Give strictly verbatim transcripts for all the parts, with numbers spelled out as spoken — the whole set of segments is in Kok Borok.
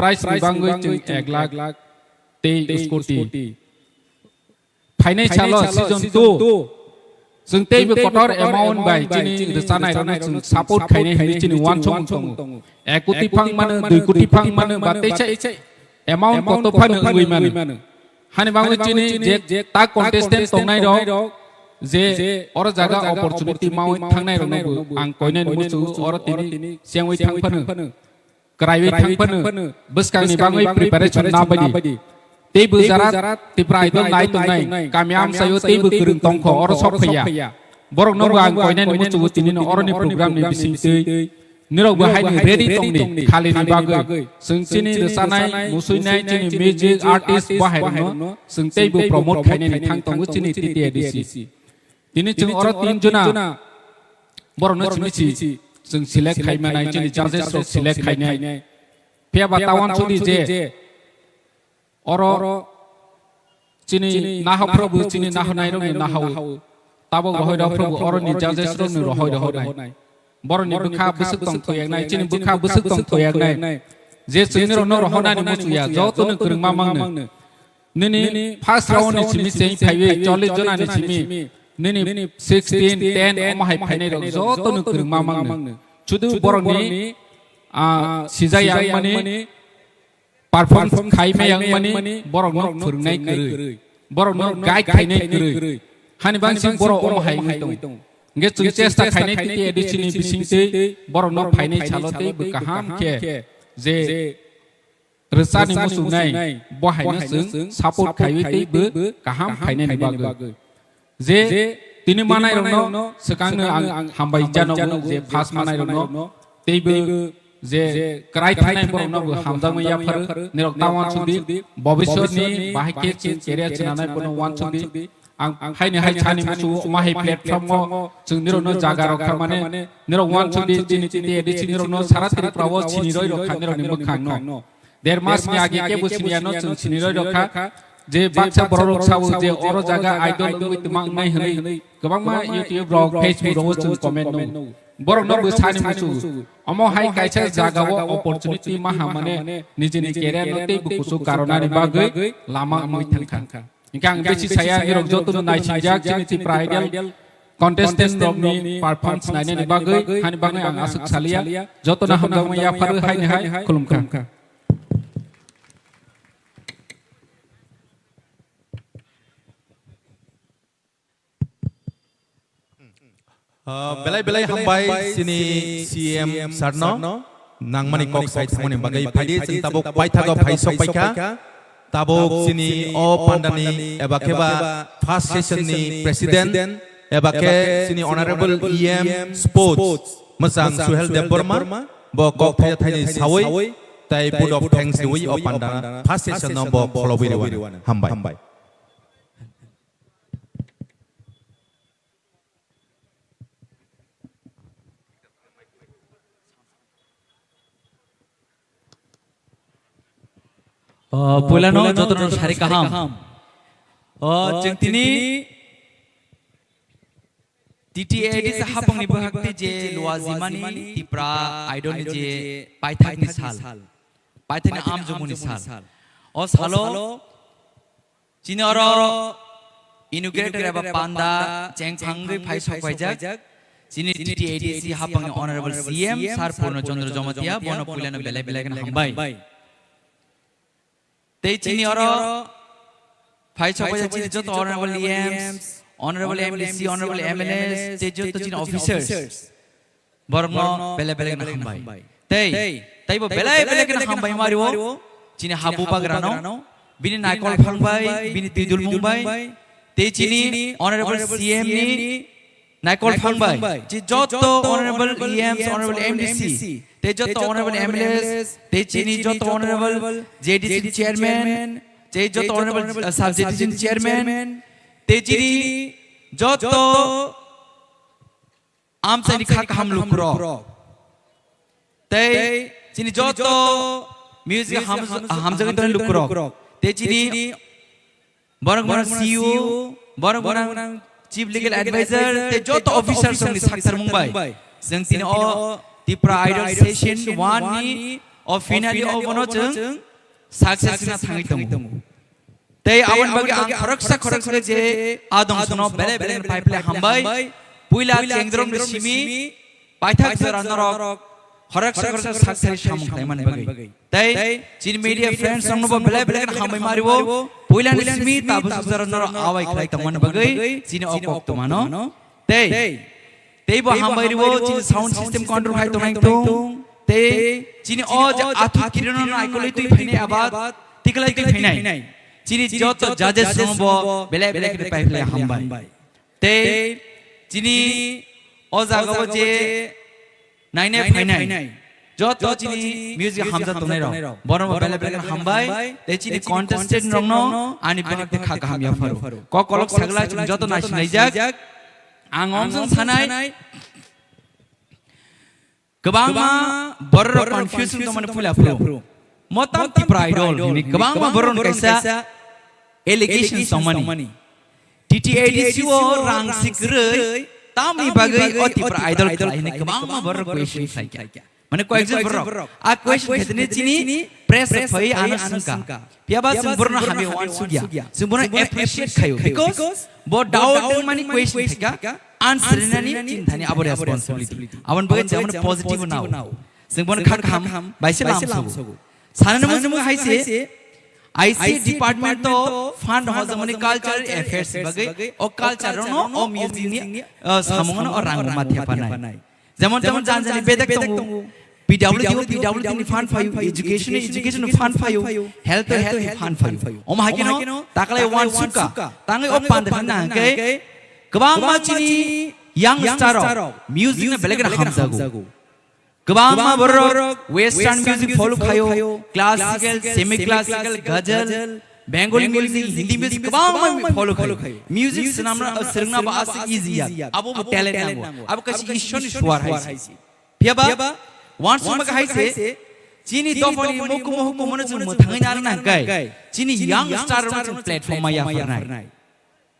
Prize ni bangwi chwng ek lakh tei scooty. Phainai salo season two. Chwng teibo kotor amount bai chini rwchanai rokno chwng support khainai hinwi chini uansukmung tongo. Ek koti phang mano, dui koti phang mano, ba teisa amount koto phano wngwi mano. Hani bangwi chini je ta contestant tongnai rok, je oro jaga opportunity mawi thangnai rokno bo ang koinani muchungo oro tini sengwi thang phano. Kwraiwi thang phano bwskangni bangwi preparation na baidi. Teibo jara Tipra Idol nai tongnai kami amchaio teibo kwrwng tongkho oro sok phaiya. Borokno bo ang koinani muchungo tinino oroni program ni bisingtwi nirok bo haino ready tongdi khalini bagwi. Chwng chini rwchanai, musuinai, chini music artist bo hairokno chwng teibo promote khainani thang tongo chini T T A D C. Tini chwng oro tin jona borokno simi si chwng select khai manai, chini judges rok select khainai. Phiya ba ta uansukdi je oro chini naha phrobo chini naha nai rokni naha o. Tabok rohoi rok phrobo oroni judges rokni rohoi rohoi nai. Borokni bwkha bwswk tong thoyaknai, chini bwkha bwswk tong thoyaknai. Je chwngni rokno rohonani muchungya, jotono kwrwngma mangno. Nini first round ni simi cheng phaiwi chollish jona ni simi nini sixteen, ten omo hai phainai rok jotono kwrwngma mangno. Chudu borokni, ah, sijaya wngmani perform khai maya wngmani borokno phwrwngnai kwrwi, borokno guide khainai kwrwi. Hani bangsi borok omo hai wngwi tongo. Hwnkhe chwng chesta khainai T T A D C ni bisingtwi borokno phainai salo tei bw kaham khe je rwchani muchungnai bo haino chwng support khaiwi tei bw kaham khainani bagwi. Je tini manai rokno swkangno ang hambai janogo je first manai rokno tei bw je kwrai thangnai borokno bo hamjakma yapharo nirok ta uansukdi bobiswrni bahai khe chwng career chwnanai bono uansukdi. Ang haini hai sani muchungo omo hai platform o chwng nirokno jaga rok kha mane nirok uansukdi chini T T A D C nirokno sara Tripura o siniroi rok kha nirokni mwkhangno. Der mas ni age kebo siniya no chwng siniroi rok kha. Je baksa borok rok sao je oro jaga idol wngwi twma wngnai hwnwi kwbangma YouTube rok, Facebook rok o chwng comment no. Borok no bo sani muchungo. Omo hai kaisa jaga o opportunity ma ham mane nijini career no tei bo kuchuk karonani bagwi lama wngwi thangkha. Hingke ang besi saya nirok joto no naisingjak chini Tipra Idol contestant rokni performance nainani bagwi, hani bagwi ang aswk saliya. Joto no hamjakma yapharo haini hai khulumkha. Ah, belai belai hambai chini C M sir no nangmani kok sai thangmani bagwi phaidi chwng tabuk paithago phai sok paikha. Tabuk chini o pandani eba khe ba first session ni president eba khe chini honorable E M sports mwchang Suhel Debbarma bo kok thaya thaini sawi tai vote of thanks riwi o panda first session no bo kholobwi riwani. Hambai. O, puilano jotono sari kaham. O, chwng tini T T A D C hapangni bwkhakti je luajimani Tipra Idol ni je paithakni sal, paithakni amjokmungni sal. O salo chini oro inaugurator eba panda chengphangwi phai sokphaijak chini T T A D C hapangni Honorable C M Sir Purno Chandra Jamatia, bono puilano belai belai kheno hambai. Tei chini oro phai sokphaijak chini joto Honorable E Ms, Honorable M D C, Honorable M L As, tei joto chini officers. Borokno belai belai kheno hambai. Tei, teibo belai belai kheno hambai mario chini habu bagrano, bini naikol phang bai, bini twidulmung bai, tei chini Honorable C M ni naikol phang bai, chi joto Honorable E Ms, Honorable M D C, tei joto Honorable M L As, tei chini joto Honorable J D C Chairman, tei joto Honorable, uh, Sub J D C Chairman, tei chini joto amchaini kha kaham lukurok. Tei chini joto music ham-, hamjagwi tongnai lukurok. Tei chini borok borok C E O, borok borok Chief Legal Advisor, tei joto officers rokni sakthar mung bai. Chwng tini o Tipra Idol Session one ni O finally o bono chwng success na thangwi tongo. Tei aboni bagwi ang khoroksa khoroksa je adong sono bele bele pai phle hambai. Puila chengdrom ni simi paithak jora norok khoroksa khoroksa sak sari samung khlai mani bagwi. Tei chini media friends rokno bo bele bele hambai mariwo. Puila ni simi tabuk jora norok awai khlai tong mani bagwi chini o kok tongmano. Tei tei bo hambai riwo chini sound system control khai tongnai tong. Tei chini o je athu kirino naikolwi twi phainai abat tiklai twi phainai. Chini joto judges rokno bo bele bele khe pai phle hambai. Tei chini o jaga o je nainai phainai joto chini music hamjak tongnai rok, borok bo bele bele hambai. Tei chini contestant rokno ani phanik tei kha kaham yapharu. Kok kolok sagla chini joto naisinaijak. Ang omjong sanai. Kwbangma borok rok confusion tongmani puila phuru. Motam Tipra Idol hwnwi kwbangma borok rok kaisa allegations tongmani. T T A D C o rang si kwrwi tamni bagwi o Tipra Idol khlai hwnwi kwbangma borok rok question khlaikha. Mane koyekjon borok a question khetene chini press rok phai ano swngkha. Phiya ba chwng borokno hamya uansukya. Chwng borokno appreciate khaio because bo doubt wngmani question thaika. Answer rinani chini thani abo responsibility. Aboni bagwi chwng abono positive nao. Chwng bono kha kaham bai se lam sogo. Sanani muchungo hai se I C department to fund hojamani cultural affairs bagwi o culture no o music ni, uh, samung no o rang ma thepanai. Jemon jemon jan jani bedek tongo. P W D o P W D ni fund phaio, education ni education ni fund phaio, health to health ni fund phaio. Omo hai keno taklai uansukha, tangwi o pandra hwnna hwnkhe kwbangma chini youngster rok music no belai kheno hamjago. Kwbangma borok western music follow khaio, classical, semi classical, ghazal, Bengali music, Hindi music, kwbangma follow khaio. Music swnamna, swrwngna bo aswk easy ya. Abo bo talent nango. Abo kaisa Ishwar ni suar hai se. Phiya ba, uansukma hai se, chini dophani mukumu hukumu no chwng mwthangwi narwkna hwnkhe, chini youngster rokno chwng platform ma yapharnai.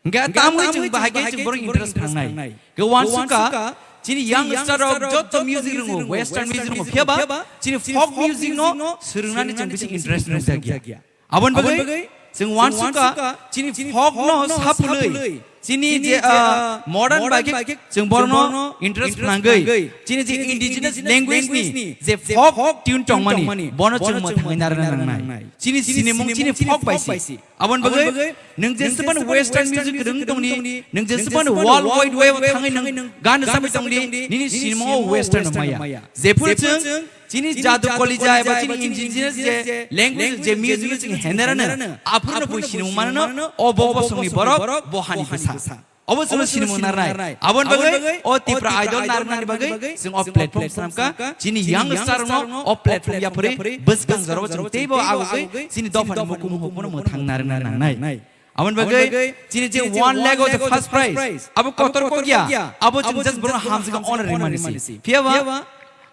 Hwnkhe tamwi chwng bahai khe chwng borok interest phangnai. Khe uansukha, chini youngster rok joto music rwngo, western music rwngo, phiya ba chini folk music no swrwngnani chwng bisi interest rwngjakya. Aboni bagwi chwng uansukha, chini folk no sapulwi, chini je, ah, modern bai khe chwng borokno interest phnangwi, chini je indigenous language ni je folk tune tongmani, bono chwng mwthangwi narwkna nangnai. Chini sinimung chini folk bai se. Aboni bagwi nwng jeswkmani western music rwng tongni, nwng jeswkmani world wide web thangwi nwng gan rwchapwi tongdi, nini sinimung o western maya. Jephuru chwng chini jadu kolija eba chini indigenous je language je music chwng henerano aphurno bui sinimung manano o bo bosongni borok bo hani bwsa. Obo chwngno sinimung narnai. Aboni bagwi o Tipra Idol narwknani bagwi chwng o platform swnamkha. Chini youngster no o platform yapharwi bwskang jorao chwng teibo agogwi chini dophani mukumu hukumu mwthang narwkna nangnai. Aboni bagwi chini je one lakh o je first prize, abo kotor kokya, abo chwng just borokno hamjakma honor rimani se. Phiya ba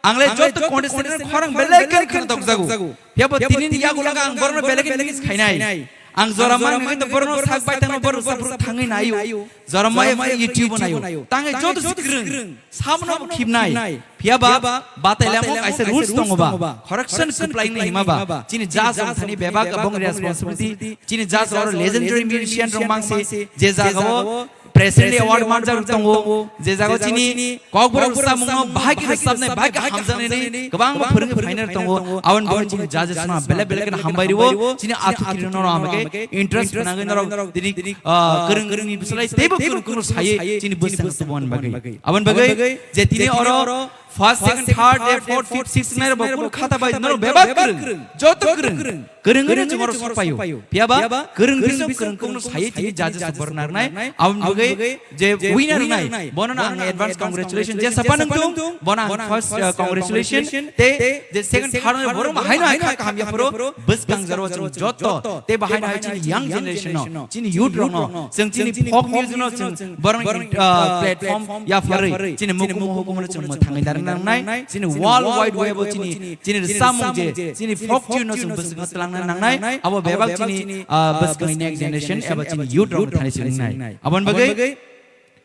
ang le joto contestant rok khorang belai khe khna tokjago. Phiya bo tini ni yago laga ang borokno belai khe miss khainai. Ang jora mang to borokno sak bai tangno borok sa borok thangwi naio. Jora maya YouTube naio. Tangwi joto se kwrwng. Samno bo khibnai. Phiya ba batai lamo kaisa rules tongo ba. Correction kwplai ni hima ba. Chini judge rok thani bebak abong responsibility. Chini judge oro legendary musician rok mangsi je jaga o President Award manjak tongo, je jaga chini Kokborok samungno bahai khe rwchapnai, bahai khe hamjaknai kwbangma phwrwngwi phainai tongo. Aboni bagwi chini judges no belai belai kheno hambai rwo, chini athu kirino norok hambai khe interest phnangwi norok tini, ah, kwrwng kwrwngni bwswlai teibo kwrwng kwrwng saywi chini bwskango tubumani bagwi. Aboni bagwi je tini oro first, second, third, eh, fourth, fifth, sixth nai rok bo kunu khata bai norok bebak kwrwng, joto kwrwng. Kwrwng wnwi chwng oro sok paio. Phiya ba kwrwng bising kwrwng kwrwngno saywi tini judges borok narnai. Aboni bagwi je winner wngnai, bono no ang advance congratulation. Je sapa nwng thung, bono ang first, uh, congratulation. Tei je second, third wngnai borok ma haino hai kha kaham yapharo bwskang jora o chwng joto. Tei bo haino hai chini young generation no, chini youth rok no, chwng chini folk music no chwng borok ni, uh, platform yapharwi chini mukumu hukumu no chwng mwthangwi narwkna nangnai. Chini world wide web o chini, chini rwchapmung je, chini folk tune no chwng bwskango twlangna nangnai. Abo bebak chini, ah, bwskangni next generation eba chini youth rok thani swrwngnai. Aboni bagwi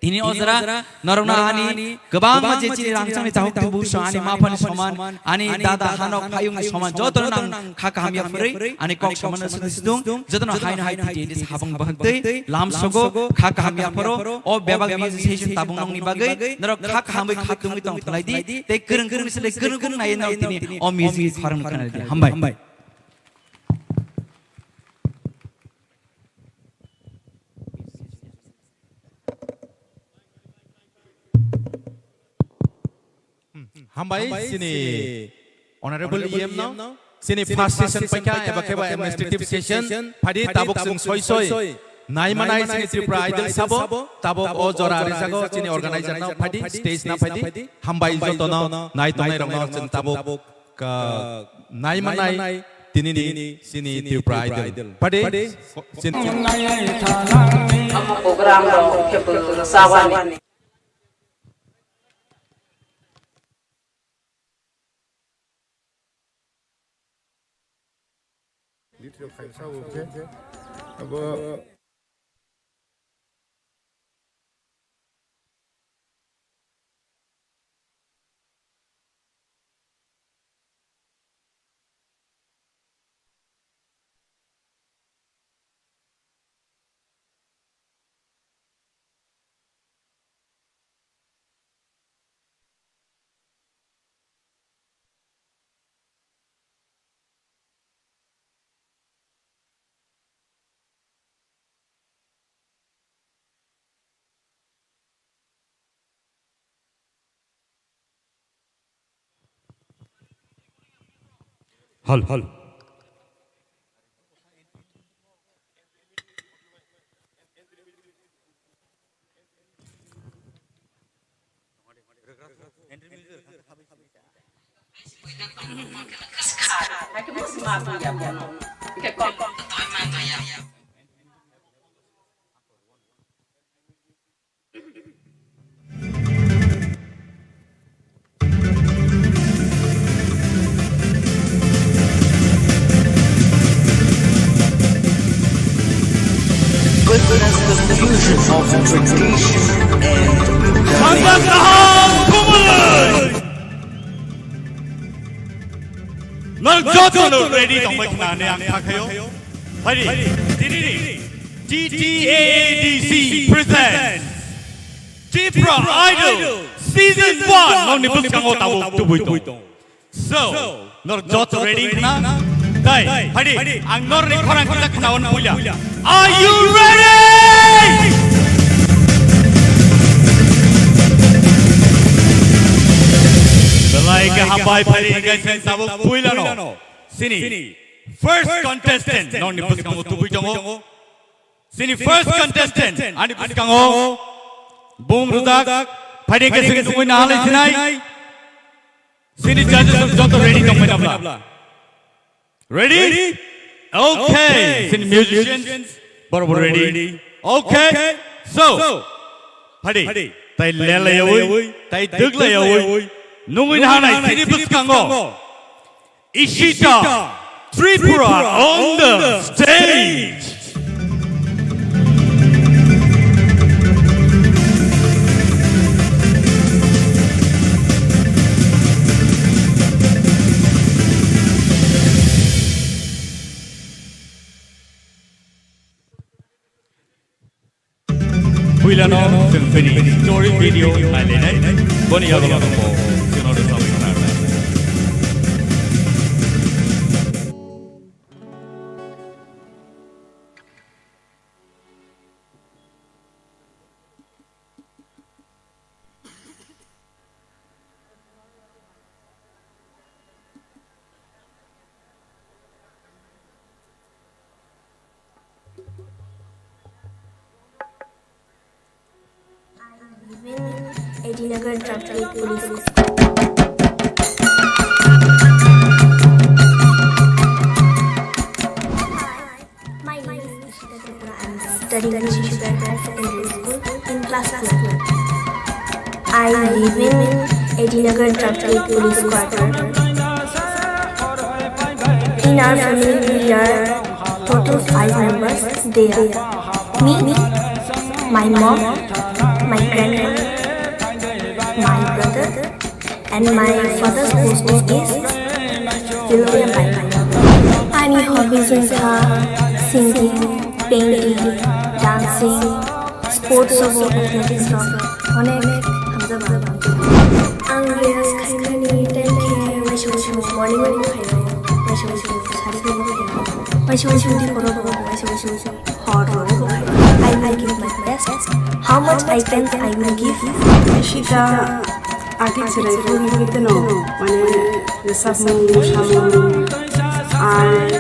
Tini o jora norokno ani kwbangma je chini rangchakni tahuk tubu so ani maphani soman, ani dada hanok phayungni soman jotono nang kha kaham ya phwrwi ani kok soman sidi sidung jotono haino hai titi habang bahaktwi lam sogo kha kaham ya phoro o bebak music session tabung nongni bagwi norok kha kahamwi kha tungwi tong thalai di tei kwrwng kwrwngni sile kwrwng kwrwng nai norok tini o music khorang khna di. Hambai. Hambai chini Honorable E M no. Chini first session paikha eba kheba administrative session. Phadi tabuk chwng soi soi nai manai chini Tripura Idol sabo. Tabuk o jora rijago chini organizer no phadi stage na phadi. Hambai jotono nai tongnai rokno chwng tabuk ka nai manai tinini chini Tripura Idol. Phadi chini Ama program rok khe bwrwi rwchapani. Video khaisa o khe abo. Hal, hal. Witness the fusion of tradition and Norok jotono ready tongbai khnani ang kha khayo. Phaidi, tinini T T A A D C presents Tipra Idol Season one nokni bwskango tabuk tubui tong. So, norok joto ready na? Dai, phaidi, ang norni khorang kisa khnawan puila. Are you ready? Belai khe hambai phaidi, guys, tabuk puilano. Sini, first contestant, nokni bwskango tubui tongo. Sini first contestant, ani bwskango bum rwjak, phaidi khe sini nungui nahalai sinai. Sini judges rok joto ready tongbai nabla. Ready? Okay. Sini musicians borok bo ready. Okay. So, phaidi, tai lelayawi, tai dwglayawi, nungui nahanai sini bwskango. Ishita Tripura on the stage. Puilano chwng chini story video nailainai, boni yagulo tongo chwngno rwchapwi khnarnai. Edinagar Traffic Police. My name is Ishita Tripura. I'm studying in Shishudar Higher Secondary School in class twelve. I live in Edinagar Traffic Police Quarter. In our family, we are total five members. They are me, my mom, My grandma, my brother, and my father's hobby is William Bike. Ani hobbies wngkha singing, painting, dancing, sports o bo athletics rok onek hamjak hamjak. Ang reels khaimani time khe waisa waisa morning o khaio, waisa waisa sari o khaio, waisa waisa di koro o, waisa waisa hor o khaio. I will give my best. How much I can, I will give. Ishita artist rai ko ni kete no, mane, samung, samung, art,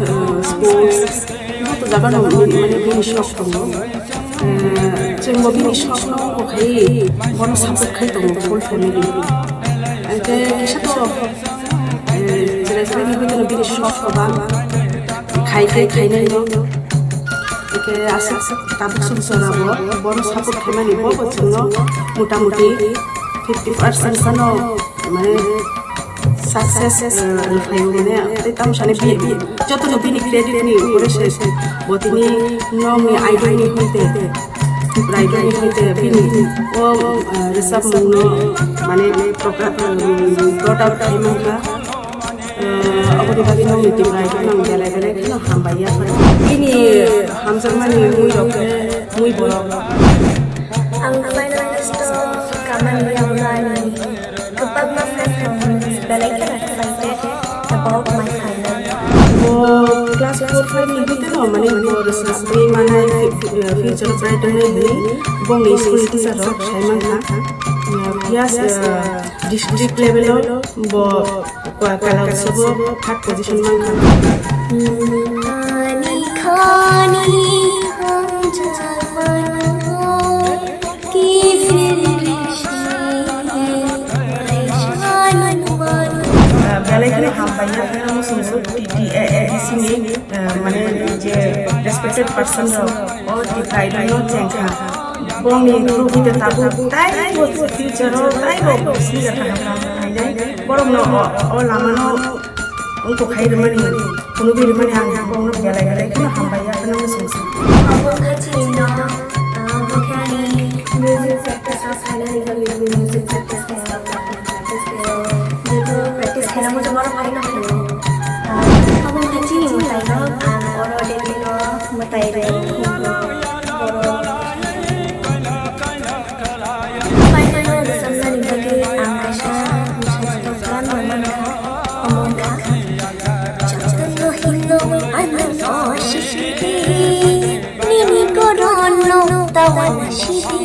uh, sports, joto jaga no, mane, bini shok tongo. Eh, chwngbo bini shokno bo khai, bono support khai tongo full family. Hwnkhe kisa to, eh, chwrai chwrai ni bini shok kwbang. Khai khai khainai no. Hwnkhe aswk aswk tabuk song chora bo, bono support khaimani bo bo chwngno mota moti fifty percent sano mane success, eh, rwphaio mane, tei tamo sani bi-, bi-, jotono bini credit ni upore se, se bo tini no mi idol ni hoite, Tripura idol ni hoite bini o, eh, rwchapmung no mane proka-, eh, brought out khai mankha. Eh, aboni bagwi no mi Tripura idol no belai belai kheno hambai ya phai. Bini hamjakmani mui rok khe mui borok. Ang final list o kamani yago ani. Kwbangma friends rok belai kheno excited about my final. Bo class four five ni bwtwi no mane bo rwchapwi manai, future bright wngnai hwnwi bongni school teacher rok sai mankha. Phiya district level o bo kala utsob o third position mankha. Ani khani hamjakmano Belai kheno hambai ya, phano muchungo T T A A D C ni, eh, mane je respected person rok o Tripura idol no chengkha. Bongni group hwnkhe tabuk taibo future o taibo singer kaham kaham khainai. Borok no o, o lama no wngkok khai rwmani. Phunugwi rwmani ang bongno belai belai kheno hambai ya, phano muchung se. Obo khe chini no, ah, bo khe ani music practice rok khainani bagwi music practice khainani bagwi practice khaio. Jehetu practice khaina muchung oro phai no khaio. Ah, obo khe chini mwtai no ang oro debut no mwtai rw oro. Final o rwchapnani bagwi ang kaisa sajwk plan rwmani kha, omo wngkha, jotono hino ano no sidi, nini goron no tawana sidi.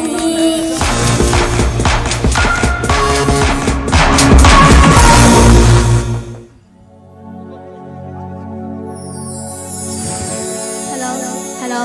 Hello, hello.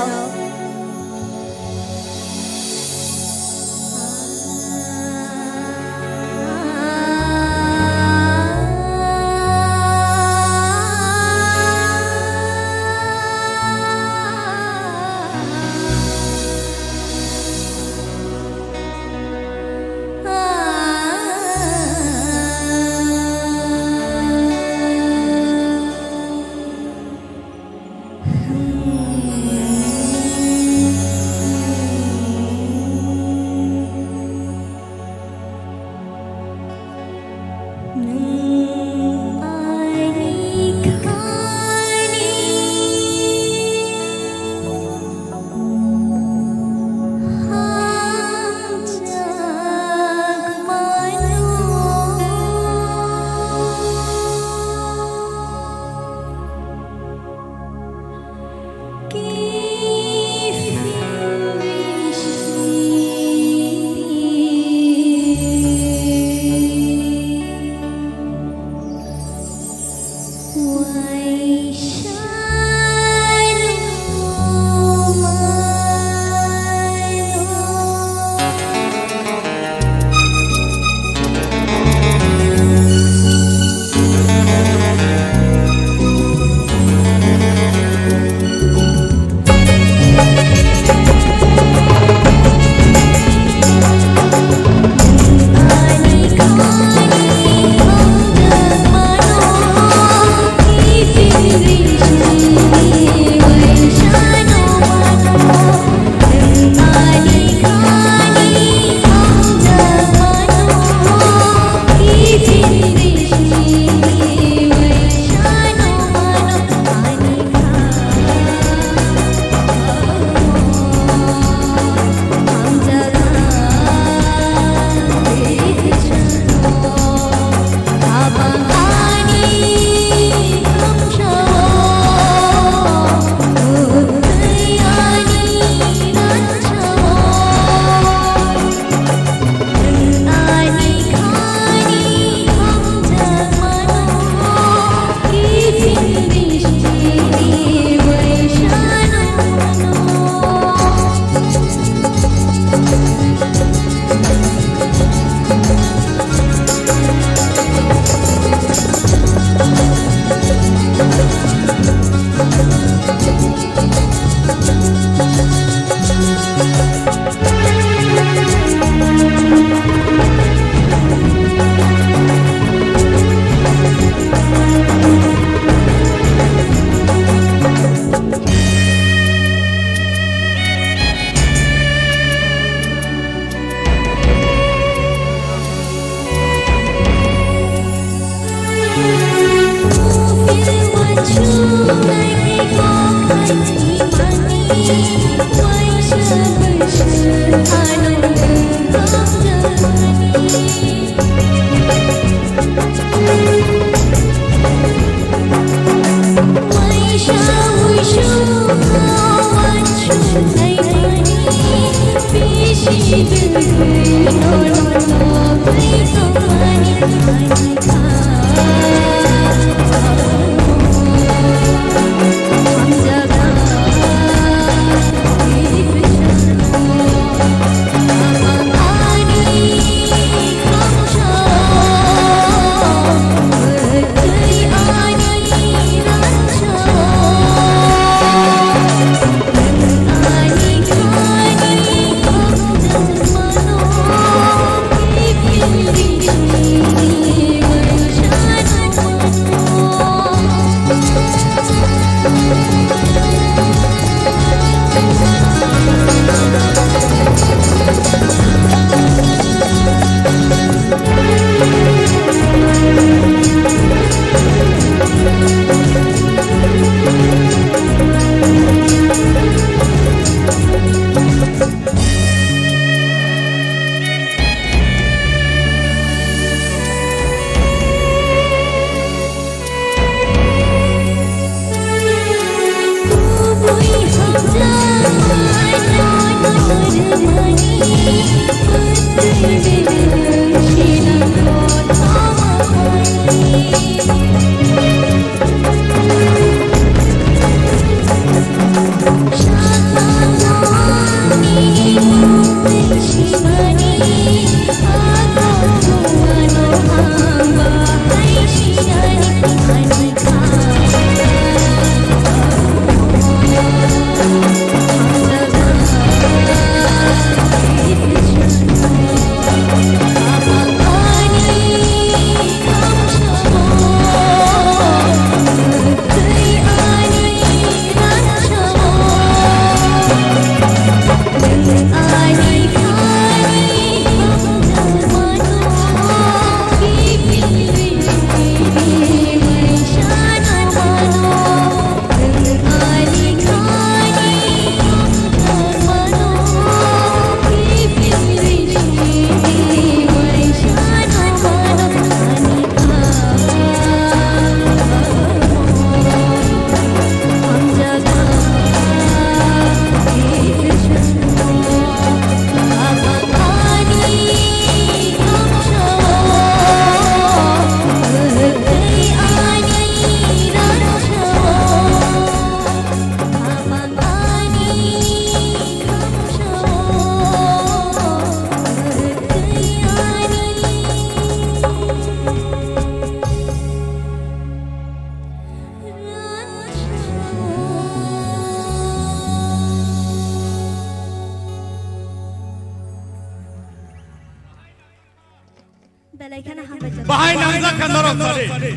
Belai kheno hambai jak. Bahai nangjak kha norok sari.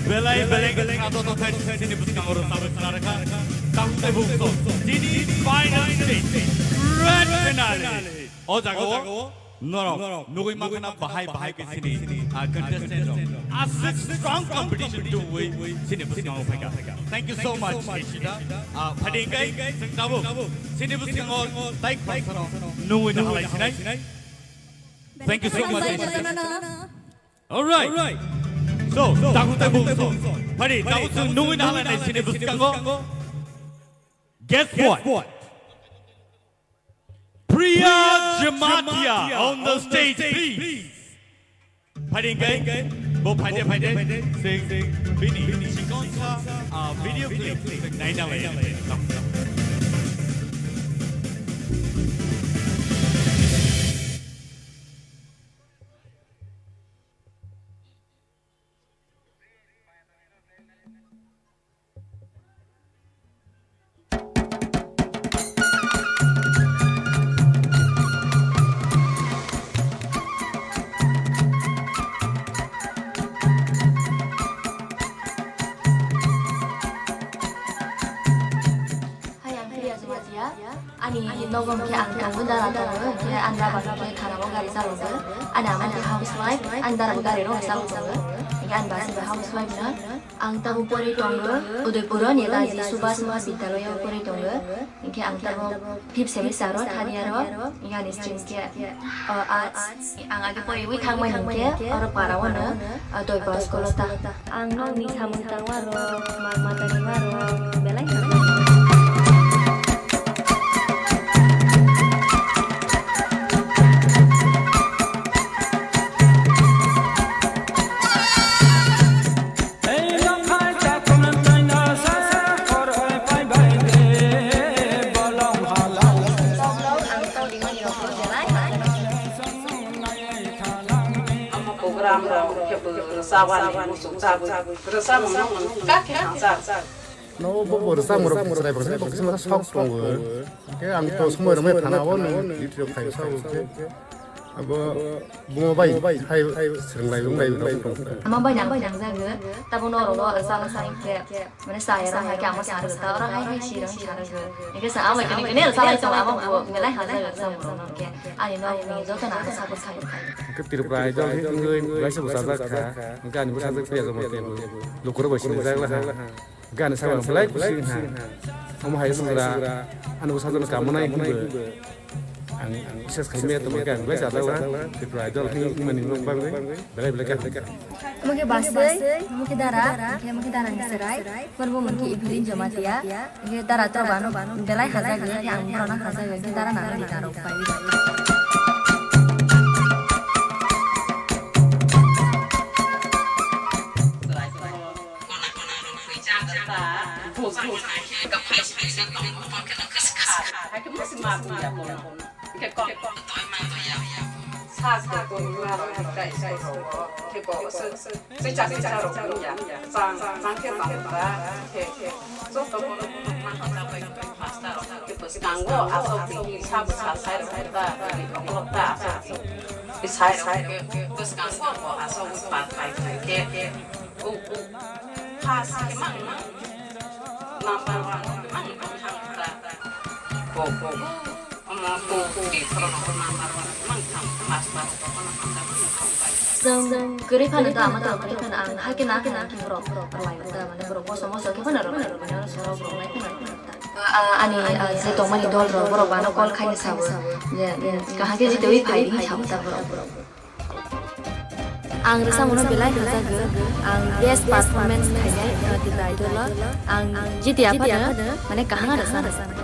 Belai belai khe khna to to thai sini bwskango rwchapwi khna rwkha. Tamo tei bukso. Chini final stage. Grand finale. O jaga o norok nugwi mankha na bahai bahai khe sini, ah, contestant rok. Aswk strong competition tubui sini bwskango phaikha. Thank you so much, Ishita. Ah, phadi hwnkhe chwng tabuk sini bwskango tai khoroksa rok nugwi nahalai sinai. Thank you so much, Ishita. All right. So, tabuk tabuk. Phadi tabuk chwng nugwi nahalai nai sini bwskango. Guess what? Priya Jamatia on the stage, please. Phadi hwnkhe, bo phaide phaide, sing, bini, chikon sa, ah, video clip, naina lai. Hai, ang Priya Jamatia. Ani nogo hwnkhe ang tongo, dara tongo, hwnkhe ang dara hwnkhe khana o gari chalogo. Ani ama hwnkhe housewife, ang dara bo gari rok chalogo. Ang basi ba housewife no. Ang tabuk pori tongo Udaipur o Netaji Subhash Mahabidyalaya o pori tongo. Hinkhe ang tabuk fifth semester o third year o. Hinkhe ani stream khe, o, arts. Ang age poriwi thangmani hinkhe oro para o no, o, Doiba school o ta. Ang nokni samung tangma rok, mal mata rima rok, belai hamya. Omo program rok khe bo rwchapani muchung chabwi rwchapmung no mung kha khe hamjak. No bo bo rwchapmung rok chwrai baksa baksa sok tongo. Khe ang to somoi rwmai thana o nung video khai sa o khe. Abo bumo bai hai swrwng lai wng lai wng tong kha. Ama bai nang bai nang jago. Tabo norok o rwchapna sa khe. Mane saya rang hai khe amo sa rwgwk ta, oro hai hai si rang sa rwgwk. Hinkhe sa amo kene kene rwchalai tongo, amo bo belai hamjak rwchapmung rok no hinkhe. Ani nokni joto no ang support khai. Hinkhe Tripura Idol hinkhe wngwi belai se bwsajak kha. Hinkhe ani bwsajak phiya joma kebo lukurok bai sinijak laha. Hinkhe ani sakno belai kusi wngkha. Omo hai se jora ani bwsajak no kamanai hinwi. Ang, ang bises khai maya tongma khe ang belai chajak la, Tripura Idol hwnwi mani bagwi belai belai khe. Omo khe Baswi, omo khe Dara, hinkhe omo khe Dara ni chwrai, borok bo mung khe Evelyn Jamatia, hinkhe Dara to bano belai hajak, hinkhe ang borok no hajak, hinkhe Dara nang ni Dara rok pai. Bwskango aswk twi sa bwsa sai rwkha ta, tini okolog ta aswk twi sai rwkha khe bwskango bo aswk pai pai khe. O, o, first khe mang, mang. Number one khe mang, mang thang ta. Ko, ko. Omo ko, ko, twi khoroknwi number one mang thang, first, first, omo thang ta, mang thang pai. Chwng kwrwi phano da, ama tong kwrwi phano ang hakhe na, hakhe na, hakhe borok rwlai ta, mane borok moso, moso khe phano rwlai, mane oro sorok rwlai phano rwlai ta. Ah, ani, ah, je tongmani dol rok, borok bano call khaina sabo, je, mm, kaham khe jitwi phai, hinwi sabo ta borok. Ang rwchapmungno belai hamjakgo. Ang best performance khainai, uh, Tripura Idol-o. Ang jiti aphano, mane, kaham rwchapnai.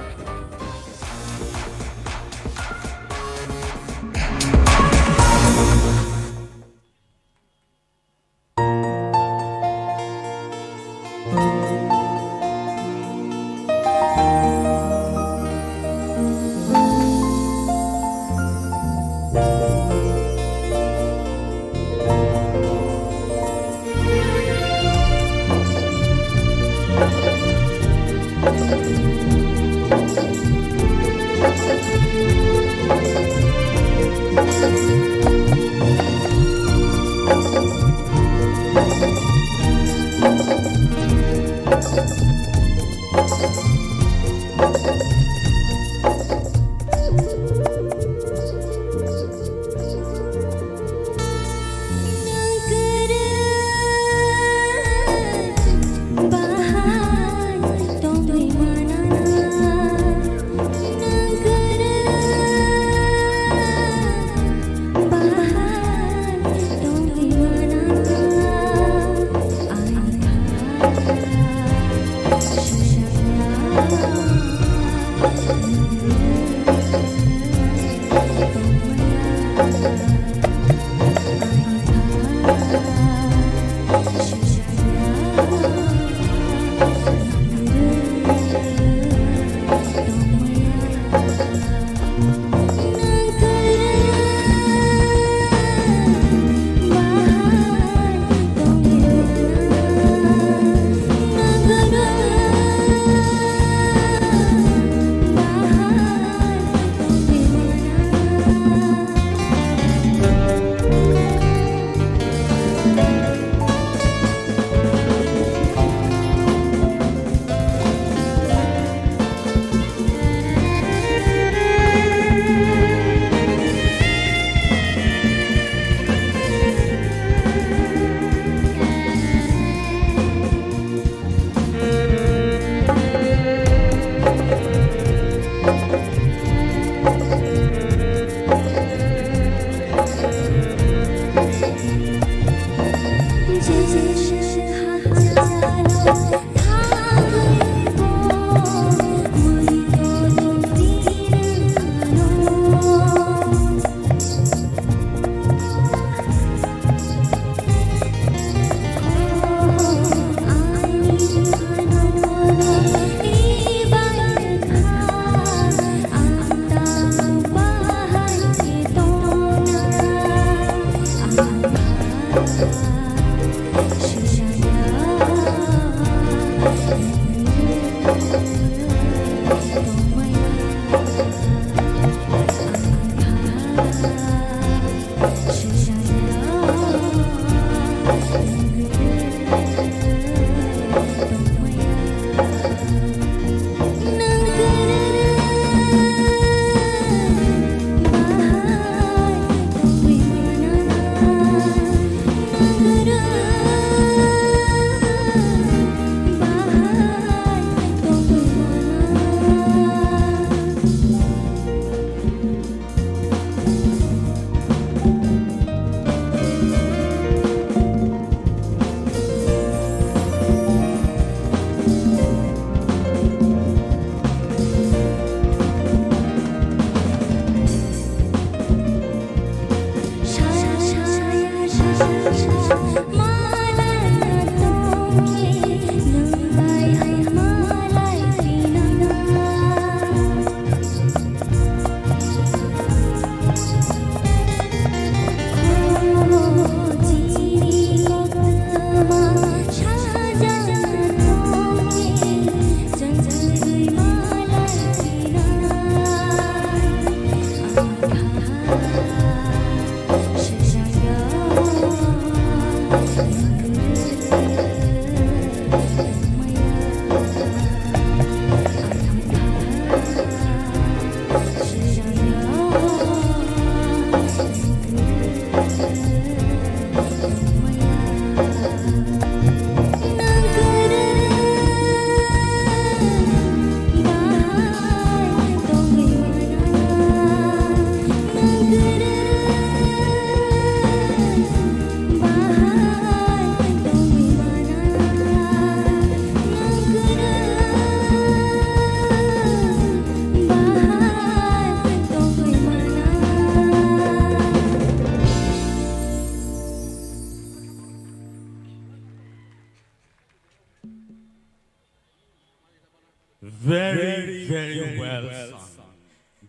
Very, very well sung.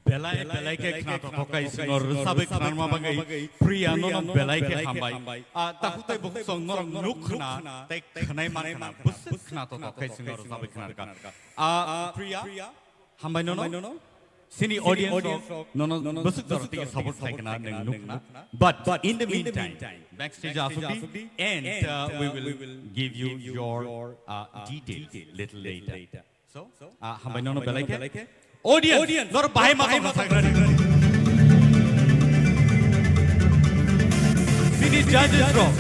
Belai, belai khe khna tongthok khai sino rwchabwi khnarma bagwi Priya nono belai khe hambai. Ah, takhuk tei bukhuk song norok nuk khna tei khwnai man khna bwswk khna tongthok khai sino rwchabwi khnarkha. Ah, Priya, hambai nono. Sini audience rok nono bwswk jorok tei support khai khna nwng nuk khna. But in the meantime, backstage asukdi and, uh, we will give you your, uh, details little later. So, ah, hambai nono belai khe. Audience, nor bahai ma tongna sagrani. Sini judges rok.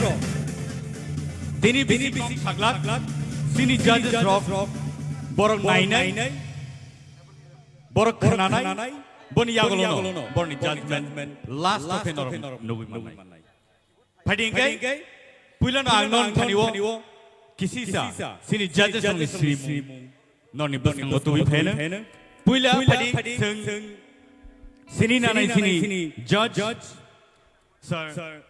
Tini bisi tong saglak. Sini judges rok. Borok nainai. Borok khnanai. Boni yagulono. Borni judgment. Last of norok nugui mannai. Phaidi hwnkhe, puilano ang non thani o kisisa, sini judges ni srimung. Noni bwskango tubui phaino. Puila phaidi chwng sini nanai sini judge, Sir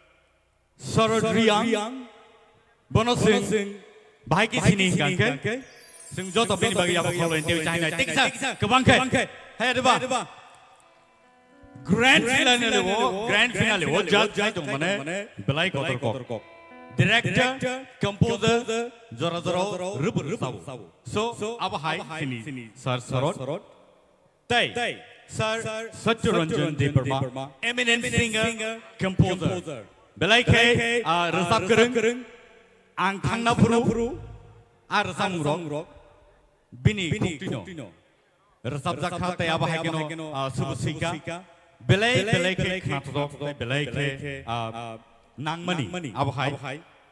Sarod Riang. Bono chwng bahai khe sini hwnkha khe, chwng joto bini bagwi abo kholoi tei chahinai. Teksa kwbang khe. Hai deba. Grand finale o, grand finale o judge nai tong mane belai kotor kok. Director, composer, jora jora o rwbwrwk sabo. So, abo hai sini Sir Sarod. Tei Sir Satya Ranjan Debbarma, eminent singer, composer. Belai khe, ah, rwchap kwrwng, ang thangna phuru, ah, rwchapmung rok bini khukti no rwchapjak kha tei abo hai kheno, ah, subu sika. Belai, belai khe khnathok tei belai khe, ah, nangmani abo hai.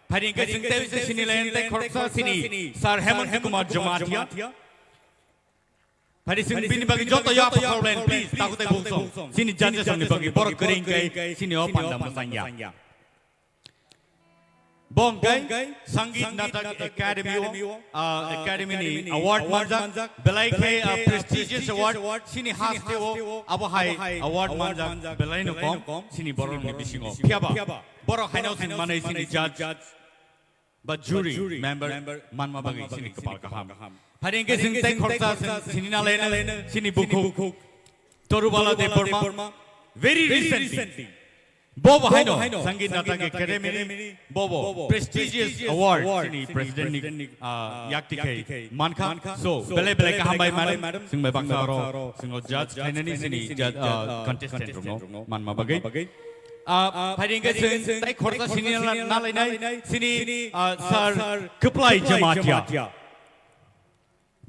Phaidi hwnkhe chwng tei se sini line tei khoroksa sini Sir Hemant Kumar Jamatia. Phaidi chwng bini bagwi joto ya khorok line, please, takhuk tei bukhuk song. Sini judges ni bagwi borok kwrwi hwnkhe sini o panda mwsangya. Bo hwnkhe Sangeet Natak Academy o, ah, Academy ni award manjak, belai khe, ah, prestigious award, sini haste o abo hai award manjak belai no kom, sini borok ni bisingo. Phiyaba borok haino sin manai sini judge ba jury member manma bagwi sini kwpal kaham. Phaidi hwnkhe chwng tei khoroksa chwng sini nalaino sini bukhuk Torubala Debbarma. Very recently, Bobo haino Sangeet Natak Academy ni bobo prestigious award chini president ni, ah, yakti khai mankha. So, belai belai kaham bai madam, chwng bai baksa aro chwng o judge khainani chini judge, ah, contestant rokno manma bagwi. Ah, phaidi hwnkhe chwng tei khoroksa sini na-, nalainai chini, ah, Sir Kwplai Jamatia.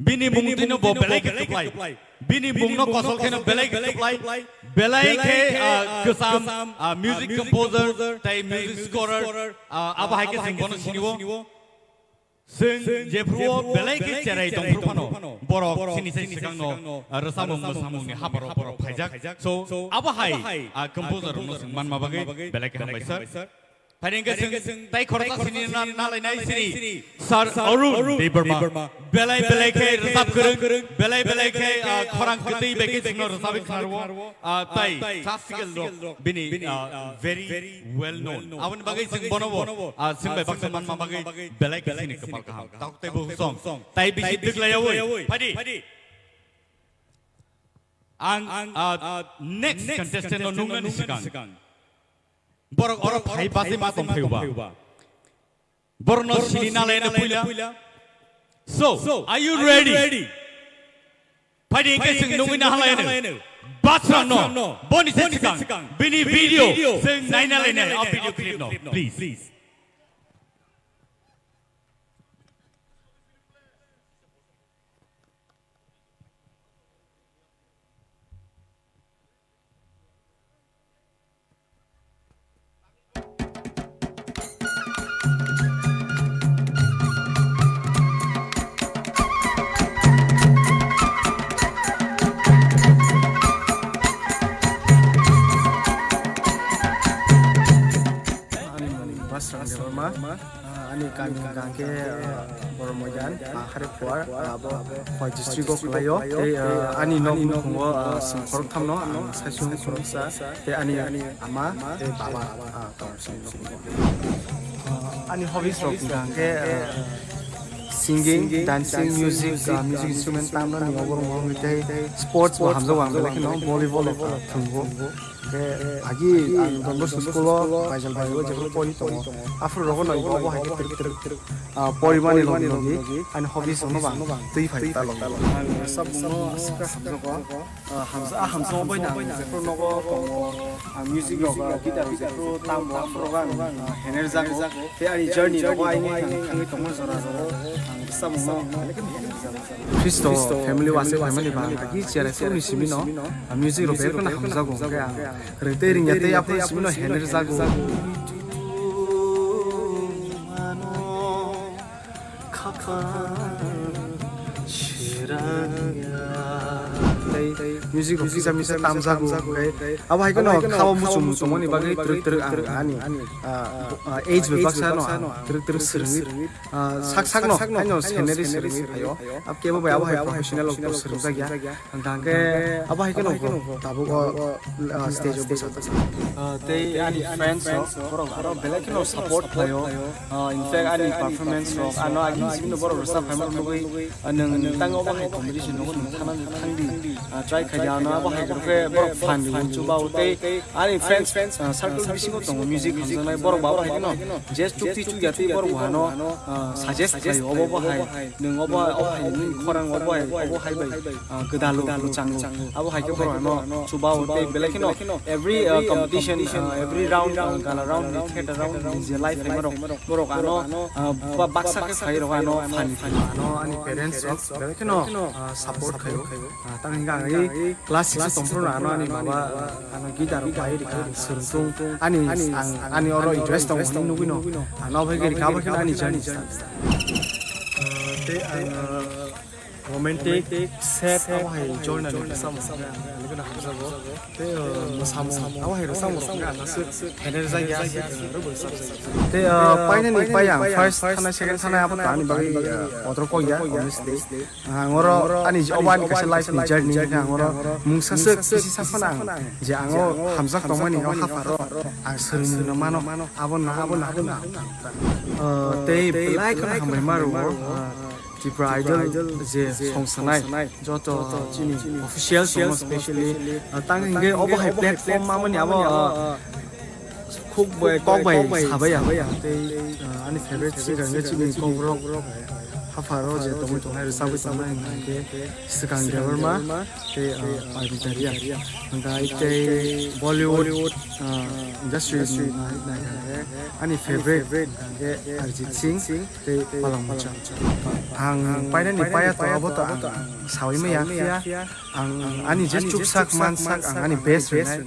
Bini mung tino bo belai khe kwplai. Bini mung no kosol kheno belai khe kwplai. Belai khe, ah, kwcham, ah, music composer tei music scorer, ah, abo hai khe chwng bono sini o. Chwng jephru o belai khe cherai tong phuru phano borok chini sai swkang no, ah, rwchapmung mwsamung ni habar o borok phaijak. So, abo hai, ah, composer rok no chwng manma bagwi belai khe hambai sir. Phaidi hwnkhe chwng tei khoroksa sini na-, nalainai sini Sir Arun Debbarma. Belai belai khe rwchap kwrwng, belai belai khe, ah, khorang kwtwi bai khe chwngno rwchapwi khnarwo, ah, tei classical rok bini, ah, very well known. Aboni bagwi chwng bono bo, ah, chwng bai baksa manma bagwi belai khe sini kwpal kaham. Takhuk tei bukhuk song. Tei bisi twklaiyawi. Phaidi. Ang, ah, next contestant no nungnani swkang. Borok oro phai basi ma tong phaiba. Borno sini nalaino puila. So, are you ready? Phaidi hwnkhe chwng nungwi nahalaino. Basrang no. Boni se swkang. Bini video. Chwng naina lainai. A video clip no. Please. Hingke, ah, Borok Moidan, ah, Kharikpur, ah, abo Khowai district o kwlaio. Tei, ah, ani nok nukhungo, ah, chwng khoroktham no, ang saichung khoroksa, tei ani ama, tei baba, ah, tong chini nukhungo. Ah, ani hobbies rok hingka hingke, ah, singing, dancing, music, ah, music instrument tamnani oborok wngwi tei sports bo hamjago ang belai kheno volleyball rok, ah, thwngwi. Khe agi ang Don Bosco school o baijal baijal o jephru pori tongo. Aphuru rogo no ibo obo hai khe twrwk twrwk, ah, porimani logi logi ani hobbies no bang twi phai ta logi. Ang sabung no aswk khe hamjago. Ah, hamsa, ah, hamsa obo nang jephru nogo tongo. Ang music rok, ah, guitar rok jephru tamo aphuru rogo ang, ah, hener jago. Tei ani journey rogo aini ang thangwi tongo jora jora. Ang sabung no belai khe hener jago. Khristo family wase family ba agi chair phone ni simi no, ah, music rok belai kheno hamjago, hwnkhe ang rwtwi ringya tei aphuru simi no hener jago. Tei music rok kisa misa tamjago, hwnkhe abo hai kheno khao muchung tongmani bagwi twrwk twrwk ang ani, ah, ah, age bai baksa no ang twrwk twrwk swrwngwi. Ah, sak sak no, ano scenery swrwngwi phaio. Ab kebo bai abo hai professional rok to swrwngjak ya. Hingke abo hai kheno tabuk o, ah, stage o bwsa. Ah, tei ani friends rok, borok aro belai kheno support khlaio. Ah, in fact, ani performance rok, ano agi simi no borok rwchap phaima nugwi, ah, nwng tang obo hai competition nogo nwng thangna thangdi, ah, try khaidi, ano abo hai khe borok fan rwui chuba o tei ani friends, ah, circle bisingo tongo music hamjaknai borok ba abo hai kheno je chukti chukya tei borok bo ano, ah, suggest khlaio obo bo hai nwng obo, obo hai nini khorang obo hai, obo hai bai, ah, gwdalo mwchango. Abo hai khe borok ano chuba o tei belai kheno every, ah, competition, ah, every round, ah, gala round ni theater round ni je live phaima rok borok ano, ah, ba baksa khe phai rok ano fan rwui. Ano ani parents rok belai kheno, ah, support khlaio. Ah, tang hingka ang i class six o tongphuru ano ani baba, ah, ano guitar rok bai rikha, swrwngthung ani, ang ani oro interest tongo hinwi nugwi no. Ano bai khe rikha, abo khe ani journey start. Ah, tei ang, ah, romantic, sad abo hai journey ni bwsamo hwnwi ang belai kheno hamjago. Tei, ah, mwsamung abo hai rwchapmung rok hwnwi ang aswk hener jak ya, aswk, ah, rwbwrwi chapjak ya. Tei, ah, painani pai ang first thanai second thanai abo to ani bagwi, ah, kotor kok ya, honestly. Ang oro ani je obo ani kaisa life ni journey, hingke ang oro mungsa swk kisi sak phano ang je ang o hamjak tongmani o hapharo ang swrwngmung no mano, abo na, abo na, abo na. Ah, tei belai kheno hambai ma rwo, ah, Tripura Idol je song sanai joto chini official song, specially, ah, tang hingke obo hai platform mamani abo, ah, khuk bai, kok bai sabai ya. Tei, ah, ani favorite singer hingke chini Kokborok hapharo je tongwi tongnai, rwchapwi tongnai hingke Swkang Debbarma tei, ah, Parmita Reang. Hingke tei Bollywood, ah, industry ni nai, nai, nai, ani favorite hingke Arijit Singh tei Palang Mucha. Ang painani paya to abo to ang sawi maya phiya. Ang ani je chuksak mansak ang ani best rwnai.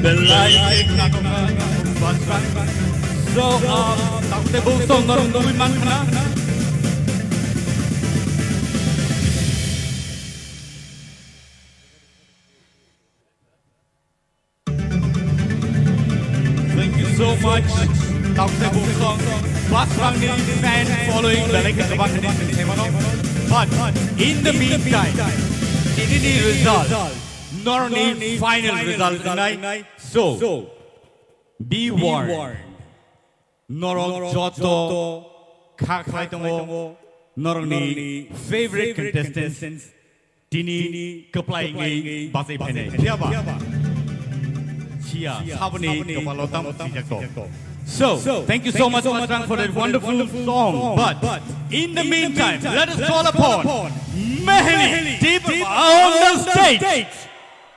Belai khe khna tongkha Basrang. So, uh, takte bo song norok nugwi mankha na? Thank you so much. Takte bo song Basrangni fan following belai khe kwbang hinwi sing khaimano. But in the meantime, tinini result, norokni final result wngnai. So, be warned. Norok joto kha khlai tongo, norokni favorite contestants tini kwplai wngwi bachai phainai. Phiyaba? Siya, saboni kwpalo tamo swijak to. So, thank you so much, Basrang, for that wonderful song. But in the meantime, let us call upon Meheli Deep on the stage.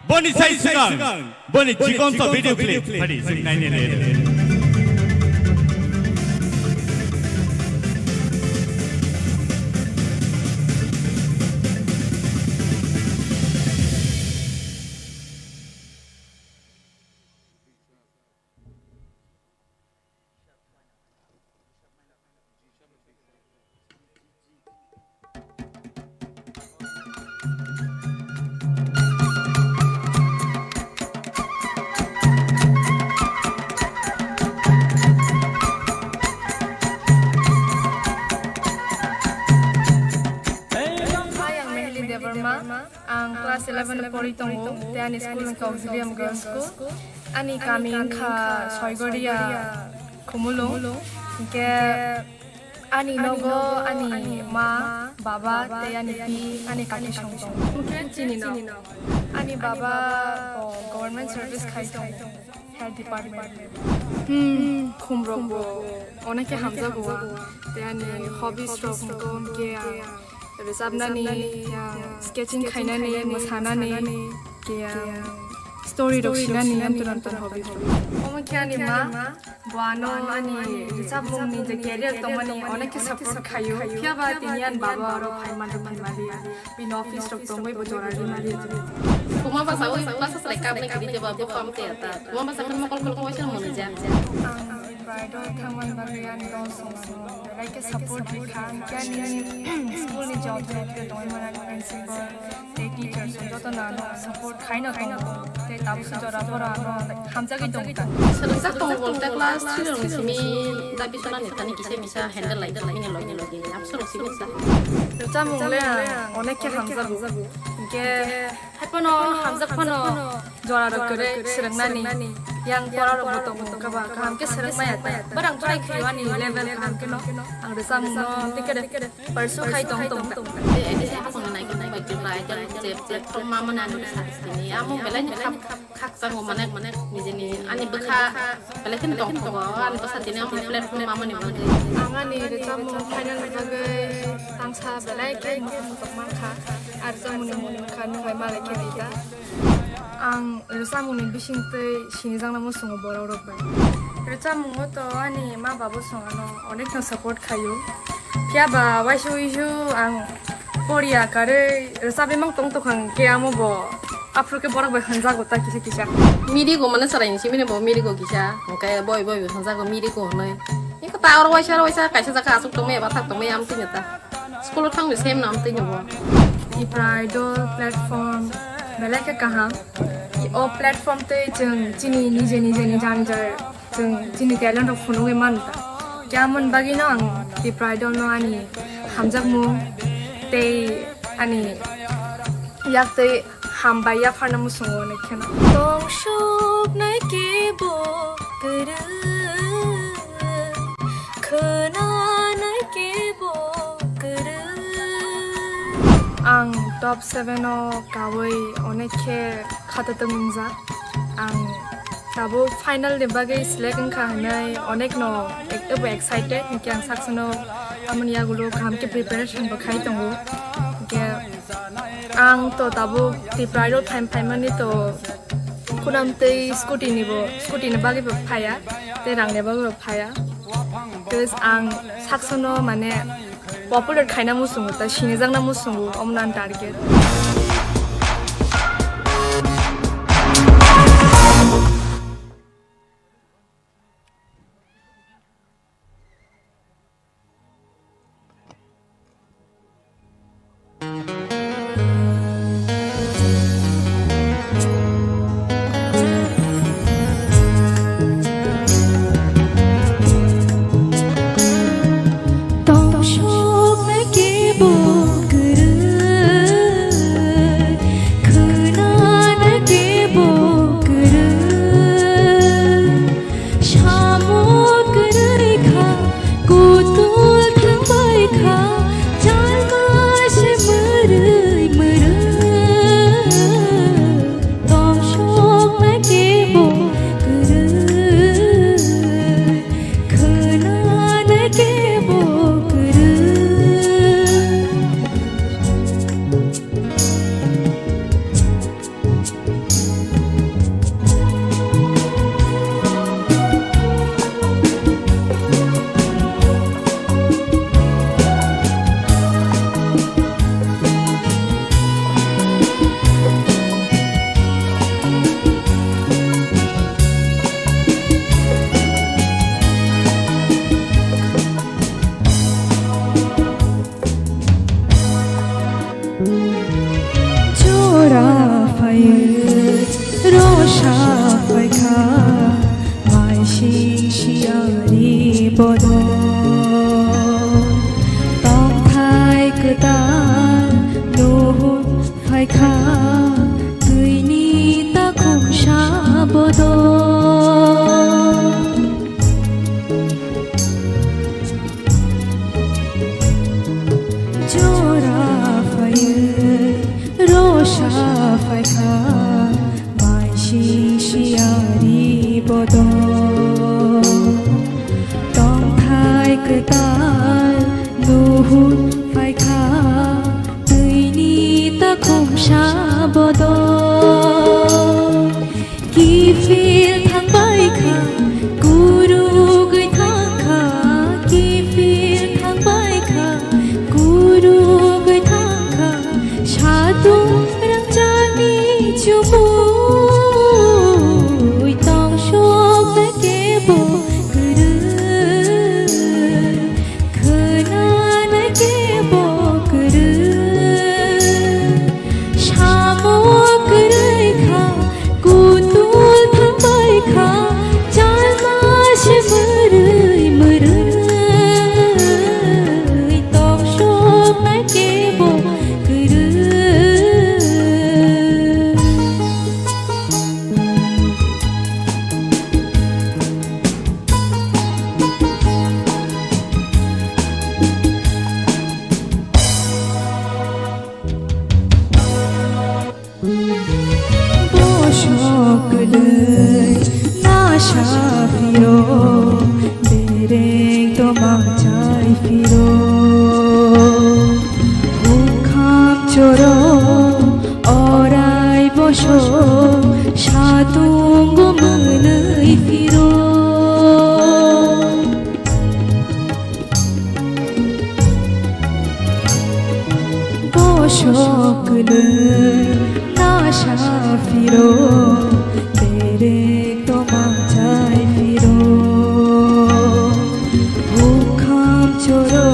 Boni sai swkang, boni chikonsa video clip phadi swk naini le. Hi, ang Meheli Debbarma. Ang class eleven o pori tongo, tei ani school wngkha Auxilium Girls School. Ani kami wngkha Soigoria, Khumulwng. Hinkhe ani nogo ani ma, baba tei ani pi, ani kaki song tongo. Chini no. Ani baba, o, government service khai tongo, health department. Hmm, khumrok bo onek khe hamjago ang. Tei ani hobbies rok wngkha hwnkhe ang rwchapnani, ang sketching khainani, mwsanani, khe ang story rok sinani, amtwrwng amtwrwng hobby hobby. Omo khe ani ma, bo ano ani rwchapmungni je career tongmani onek khe support khaio, phiyaba tini ani baba oro phaiman rok phaimaliya, bini office rok tongwi bo jora rimaliya. Buma basa oi basa selai kapnai kiri jeba bo kam te ata. Buma basa khe mokol kol kol waisa mwnwi ja. Ang Pride o thangmani bagwi ani dol song belai khe support rikha, ani school ni job job tongwi mani principal tei teachers joto no ano support khaino tongo, tei tabukhe jora phoro ano hamjagwi tongo. Swrwngjak tongo bolte class three rokni simi dabi sunani thani kisa misa handle lai thangmani logi logi absorok simi sa. Rwchapmung le ang onek khe hamjago, hinkhe hai phano hamjak phano jora rok kwrwi swrwngnani yang pora rok bo tongo, kaba kaham khe swrwng maya ta. Barang try khaio ani level kaham kheno ang rwchapmung no tei khe pursue khai tong tong ta. Tei A D C hasongni naikhe bai Tripura Idol je platform ma mani ani bwsa tini amo belai ni khak khak khakchango mane nijeni ani bwkha belai kheno tong tongo ani bwsa tini amo platform ma mani bagwi. Ang ani rwchapmung final ni bagwi tangsa belai khe muchung muchung mankha. Ar rwchapmungni mung wngkha Nwng Bai Malai Khe Rida. Ang rwchapmungni bisingtwi sinijakna muchungo borok rok bai. Rwchapmungo to ani ma babo song ano onekno support khaio. Phiya ba waisa uisu ang poriya karwi rwchapwi mang tong tongkha hwnkhe amo bo aphuru khe borok bai hwnjago ta kisa kisa. Mirigo mane chwraini simi bo Mirigo kisa hwnkhe boi boi hwnjago Mirigo hwnwi. Eko ta oro waisa oro waisa kaisa jaga aswk tongmaya bathak tongmaya amtwino ta. School o thangwi sem no amtwi no bo. Tipra Idol platform belai khe kaham. O platform tei chwng chini nije nije ni jani jai chwng chini talent rok phunugwi mano ta. Khe amoni bagwi no ang Tipra Idol no ani hamjakmung tei ani yak tei hambai yapharna muchungo hwnwi kheno. Tong suknai kebo kwrwi, khwnanai kebo kwrwi. Ang top seven o kawi onek khe khatatung wngjak. Ang tabuk final ni bagwi select wngkha hwnwi onek no ek-, ebo excited, hinkhe ang saksono amoni yagulo kaham khe preparation bo khai tongo. Hinkhe ang to tabuk Tipra Idol phaim phaimani to khunam tei scooty ni bo, scooty ni bagwi bo phaya, tei rang ni bagwi bo phaya. Tei ang saksono mane popular khaina muchungo, ta sinijakna muchungo, omo no ang target. Rosa phaikha, maising siyari bodol. Tongthai kwtal, nuhun phaikha, twini takhuksa bodol. Jora phaiwi rosa phaikha, maising siyari bodol. Tongthai kwtal nuhun phaikha, twini takhuksa bodol. Kiphil thangbai kha, kurugwi thang kha, kiphil thangbai kha, kurugwi thang kha, satung rangchakni chumui tongsoknai kebo kwrwi. Khwnanai kebo kwrwi, samo kwrwi kha, kutul thangbai kha, chalma se mwrwi mwrwi, tongsoknai kebo kwrwi. Bosok kwlwi nasa phiro, bereng tomang chai phiro, hukham choro orai bosok satung mwnwi phiro. Bosok kwlwi nasa phiro, bereng tomang chai phiro, hukham choro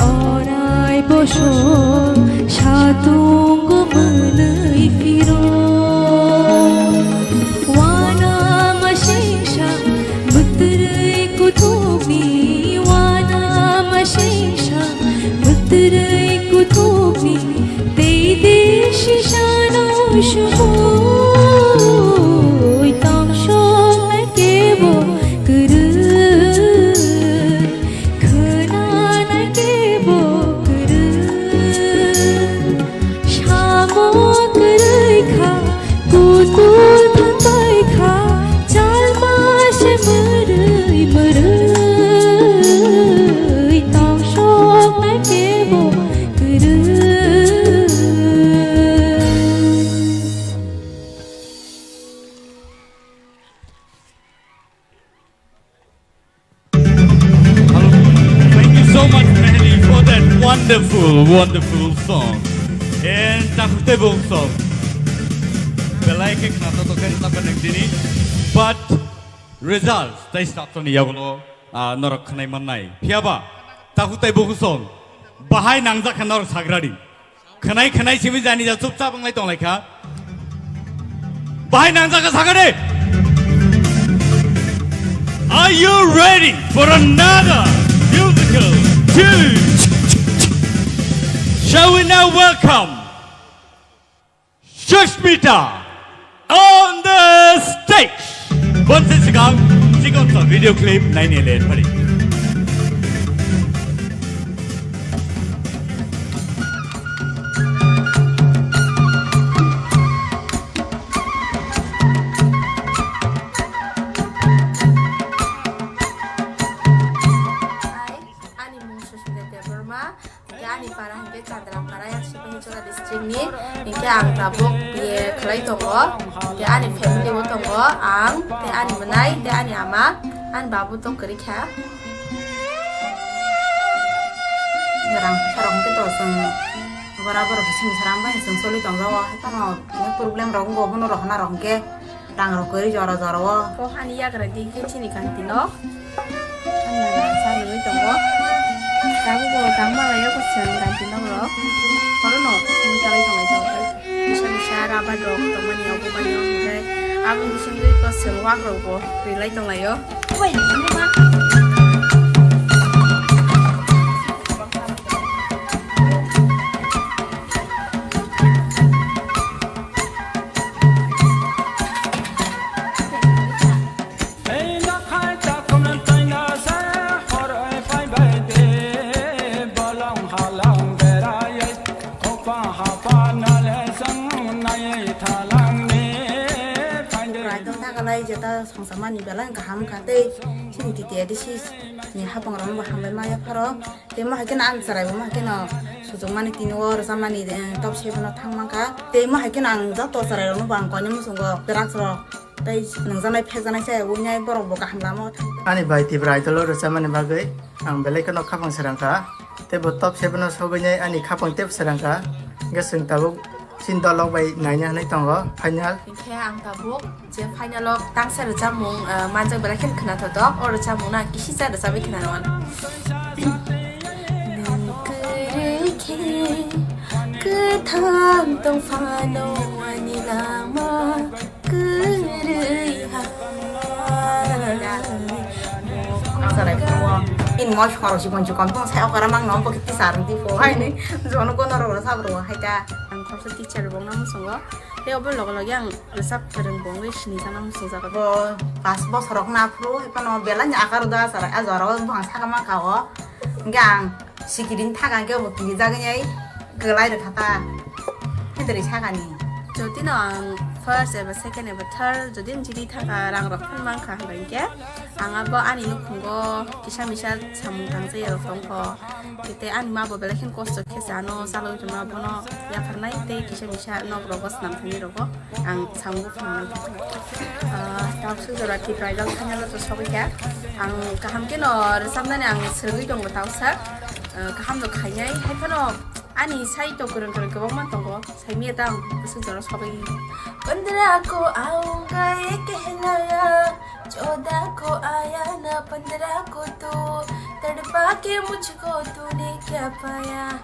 orai bosok satung mwnwi phiro. Wana masingsa, mwtwrwi kuthukni, wana masingsa, mwtwrwi kuthukni, tei de sisano sumui tongsoknai kebo kwrwi. Khwnanai kebo kwrwi, samo kwrwi kha, kutul thangbai kha, chalma se mwrwi mwrwi, tongsoknai kebo kwrwi. Hello. Thank you so much, Mehdi, for that wonderful, wonderful song. And Takhuk Teibong song. Belai khe khna to tokhe na tini. But results, tai start to ni yagulo, ah, norok khnai mannai. Phiyaba, Takhuk Teibong song. Bahai nangjak kha norok sagradi. Khwnai khwnai simi jani ja chupchap wnglai tonglaikha. Bahai nangjak kha sakha de. Are you ready for another musical tune? Shall we now welcome Sushmita on the stage. Bonsi sikang, chikon sa video clip naini le phari. Ani mung Sushmita Debbarma. Hingke ani para hingke Chandra para, yang Sipahichora district ni. Hingke ang tabuk B A khlai tongo. Hingke ani family bo tongo, ang, tei ani mwnai, tei ani ama, ani babu tong kwrwi kha. Rang puisa rok hingke to chwng bora borok bising bwsarang bai chwng choli tongjago. Haikhe no problem rok wngo, bono rohorna rok hingke. Rang rok kwrwi jora jora o. Kok ani yagra di khe chini kanti no. Ano sa nungwi tongo. Tabuk bo tangma lai o kwchwng kanti no rok. Oro no chwng chalai tongo. Misa misa rubber Rok tongmani obo bai no hwnkhe aboni bisingtwi ko chwng wak rok bo rilai tonglaio. Raidon thakalai jeta songsamani belai kaham kha tei chini T T A D C ni hapang rok bo hambai maya pharo tei mo hai kheno ang chwrai bo mo hai kheno suchukmani tini o rwchapmani, eh, top seven o thang mankha tei mo hai kheno ang joto chwrai rok no bo ang koinwi muchungo drugs rok. Tei nungjaknai phekjaknai se wngnai borok bo kaham lama o thang. Ani bai Tipra Idol o rwchapmani bagwi ang belai kheno khapang srang kha. Tei bo top seven o sogwinai ani khapang tei srang kha. Hwnkhe chwng tabuk chini dolok bai naina hwnwi tongo final. Hinkhe ang tabuk je final o tangsa rwchapmung, ah, manjak belai kheno khwnathok o rwchapmung no ang kisisa rwchapwi khwnarwno. Nung kwrwi khe kwthang tong phano ani lama. Kwrwi ha. Sarai phuo. In moi khorok si bonsi kon tong sai okara mang no bokhe tisar di pho hai ni. Jono kono ro sab ro hai ta. Ang khoroksa teacher bo nang songo. Tei obo loge loge ang rwchap kwrwng bo wngwi sini jana muchung jago. Bo pas bosorok na phuru hai phano belai ni akar da sarai a jora o bwsang saka ma ka o. Hingke ang Sikiring thaka hwnkhe bo kirijagwi ai kwlai rwkha ta. Hindri sakani. Jodi no ang first eba second eba third jodi ang jiri thaka rang rok phano mankha hwnba hwnkhe ang abo ani nukhungo kisa misa samung tangjakya rok tongkho. Tei ani ma bo belai kheno kosto khe se ano chalogwi tongma bono yapharnai tei kisa misa nok rogo swnam thani rogo. Ang samung phano, ah, tabuk jora Tipra Idol final o sogwi kha. Ang kaham khe no rwchapnani ang swrwngwi tongo tabuksa. Ah, kaham no khainai. Hai phano ani sai to kwrwng kwrwng kwbangma tongo. Sai miya ta ang bwswk jora sogwi. Pandra ko aunga ye kehlaya, choda ko aya na pandra ko tu, tadpa ke mujhko tune kya paya.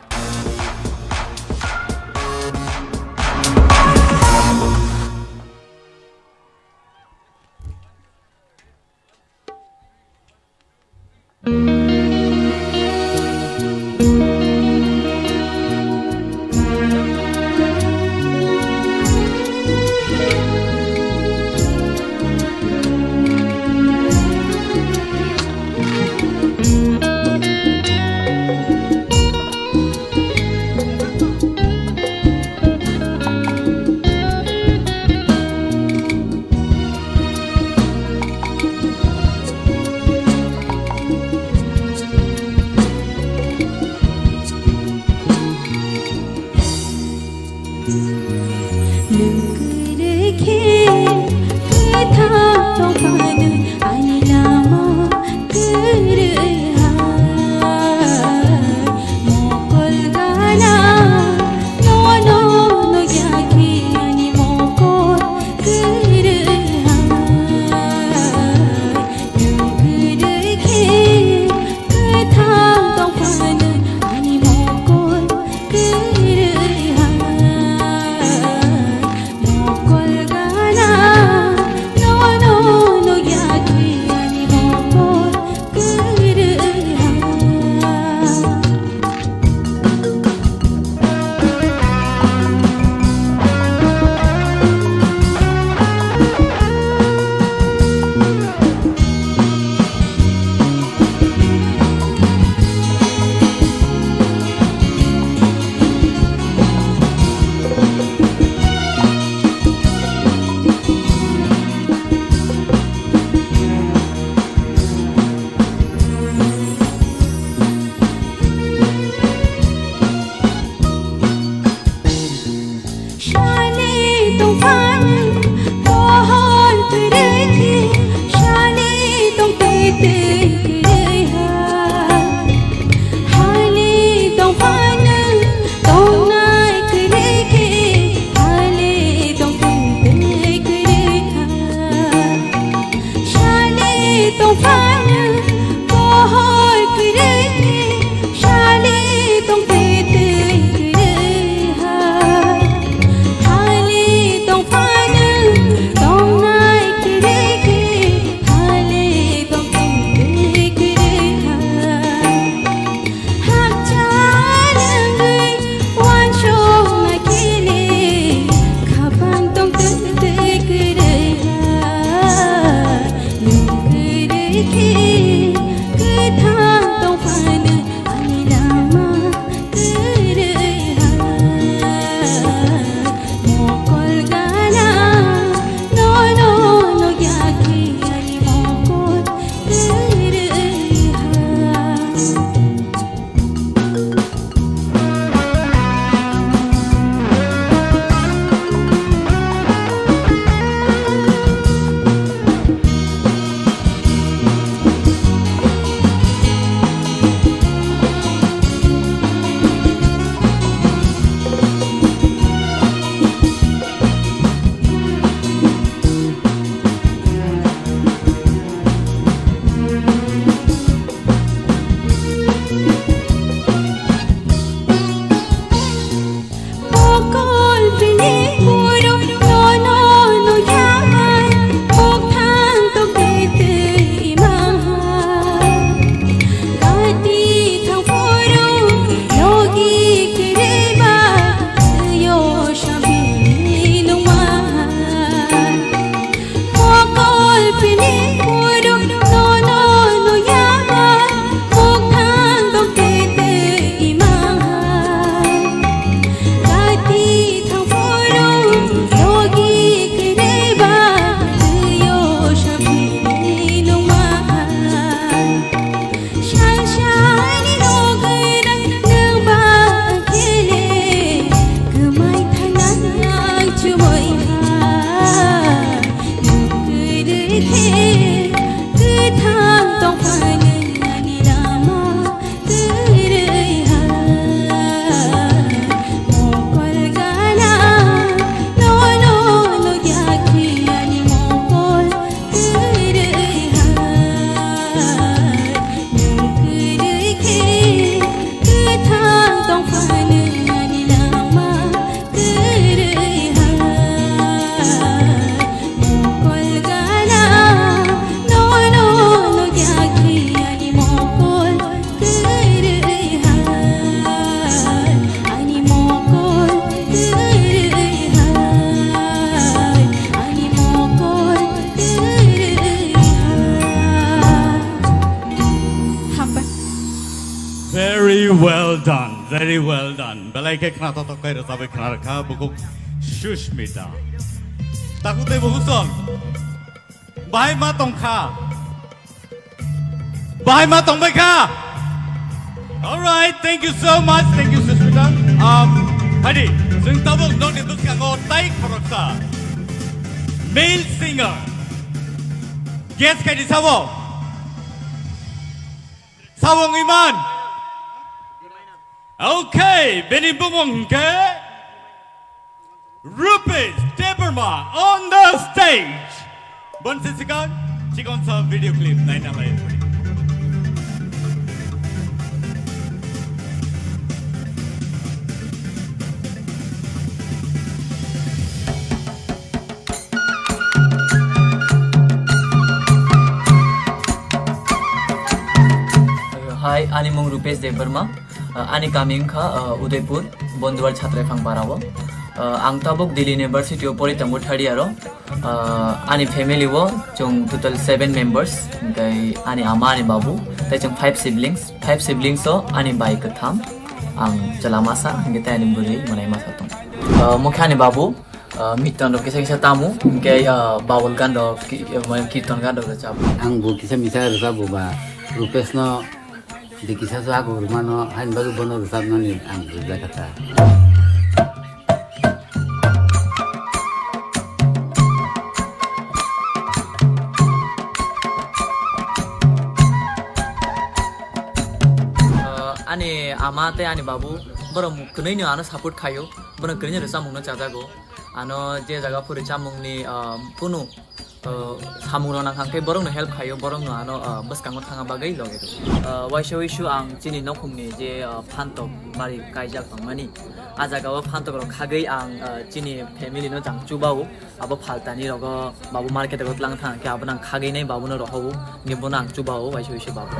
Very well done. Belai khe khna totok kai rwchabwi khna rwkha bukhuk Sushmita. Takhuk tei bukhuk song. Bahai ma tongkha. Bahai ma tongbai kha. All right, thank you so much. Thank you, Sushmita. Um, hadi, jeng tabuk nokni bwskango tai khoroksa male singer. Guess khai di sabo. Sabo wngwi man. Okay, bini bumung hwnkhe Rupesh Debbarma on the stage. Bonsi sikang, chikon sa video clip naina lai. Hi, ani mung Rupesh Debbarma. Uh, ani kami wngkha, uh, Udaipur, Bonduwar Chhatraiphang Parao. Uh, ang tabuk Delhi University o pori tongo third year o. Uh, ani family o chwng total seven members, hwnkhe ani ama, ani babu, tei chwng five siblings. Five siblings o ani bai kwtham, ang chwla masa, hwnkhe tei ani bwrwi mwnai masa tongo. Uh, mokhe ani babu, uh, Mitton rok kisa kisa tamo, hwnkhe, uh, Babul gan rok, ki-, uh, kirton gan rok rwchap. Ang bo kisa misa rwchap bo ba, Rupesh no di kisa so ako rwmano, hain bagwi bono rwchapnani ang rwjak kha ta. Uh, ani ama tei ani babu, borok kwnwi no ano support khaio, borok kwnwi no rwchapmung no chajago. Ano je jaga phuri chamungni, ah, kunu, ah, samung rok nang kha, hwnkhe borokno help khaio, borokno ano, ah, bwskango thangna bagwi logi rw. Ah, waisa wisu ang chini nokhungni je, ah, phantok bari kaijak tongmani, ah jaga o phantok rok khagwi ang, ah, chini family no jang chubao, abo phaltani rogo babu market rogo tlang thang khe abono ang khagwi nai babuno rohobo, hwnkhe bono ang chubao waisa wisu babu.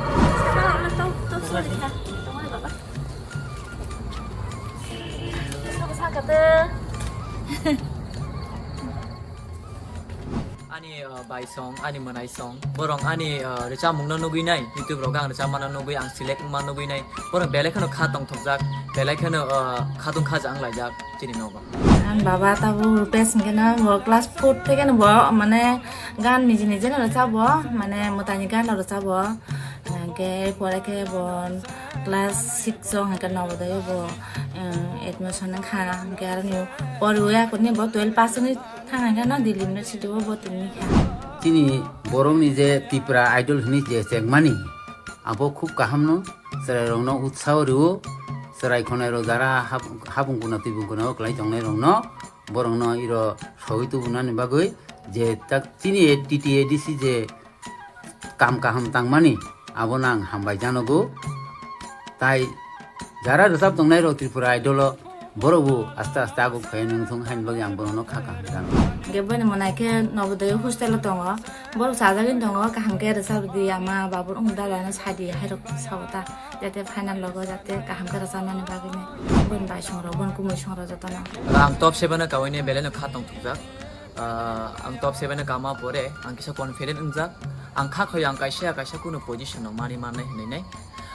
Ani, uh, bai song, ani mwnai song, borok ani, uh, rwchapmung no nugwi nai, YouTube rogo ang rwchapma no nugwi, ang select wngma nugwi nai, borok belai kheno kha tongthokjak, belai kheno, uh, khatung khaja wnglaijak chini nogo. Ang baba tabuk Rupesh hwnkhe no bo class four theke no bo mane gan niji niji no rwchabo, mane mwtaini gan no rwchabo. Hwnkhe pore khe bo class six o hwnkhe Navodaya bo, eh, admission wngkha. Hwnkhe aroni poriwi akurni bo twelve pass wngwi thang hwnkhe no Delhi University o bo tongwi kha. Chini borokni je Tipra Idol hwnwi je chengmani, abo khub kaham no, chwrairokno utsaho rwo, chwrai khwnairok jara hab-, habung kuna tibung kuna o kwlai tongnairokno, borokno iro sogwi tubunani bagwi je tak chini T T A D C je kam kaham tangmani, abono ang hambai janogo. Tai jara rwchap tongnai rok Tripura Idol o, borok bo aste aste aguk phai nung thung haini bagwi ang bono no kha kaham janogo. Hwnkhe boini mwnai khe Navodaya hostel o tongo, borok chajagwi tongo, kaham khe rwchap di ama babu wng dalai no sadi hai rok sao ta, jate final logo jate kaham khe rwchapmani bagwi ni boini bai song rok, boini kumui song rok jotono. Ang top seven o kaui ni belai no kha tong thukjak. Ah, ang top seven o kama pore ang kisa confident wngjak. Ang kha khoi ang kaisa kaisa kunu position no mani mannai hinwi nai.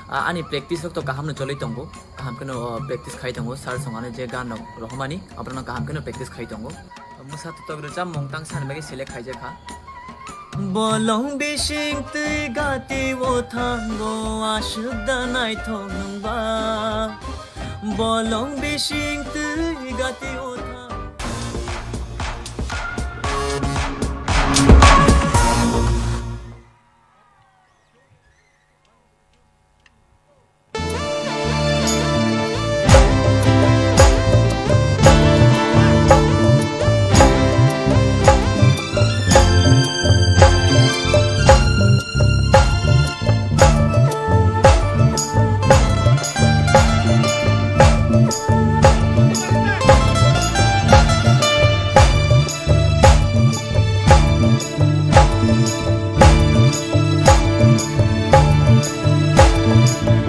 Ah, ani practice rok to kaham no choli tongo. Kaham khe no, oh, practice khai tongo. Sir song ano je gan rok rohormani, aborok no kaham khe no practice khai tongo. Mwsa totok rwchapmung tang sani bagwi select khaijak kha. Bolong bising twi gati o thango aswk da naithok nwng ba. Bolong bising twi gati o tha.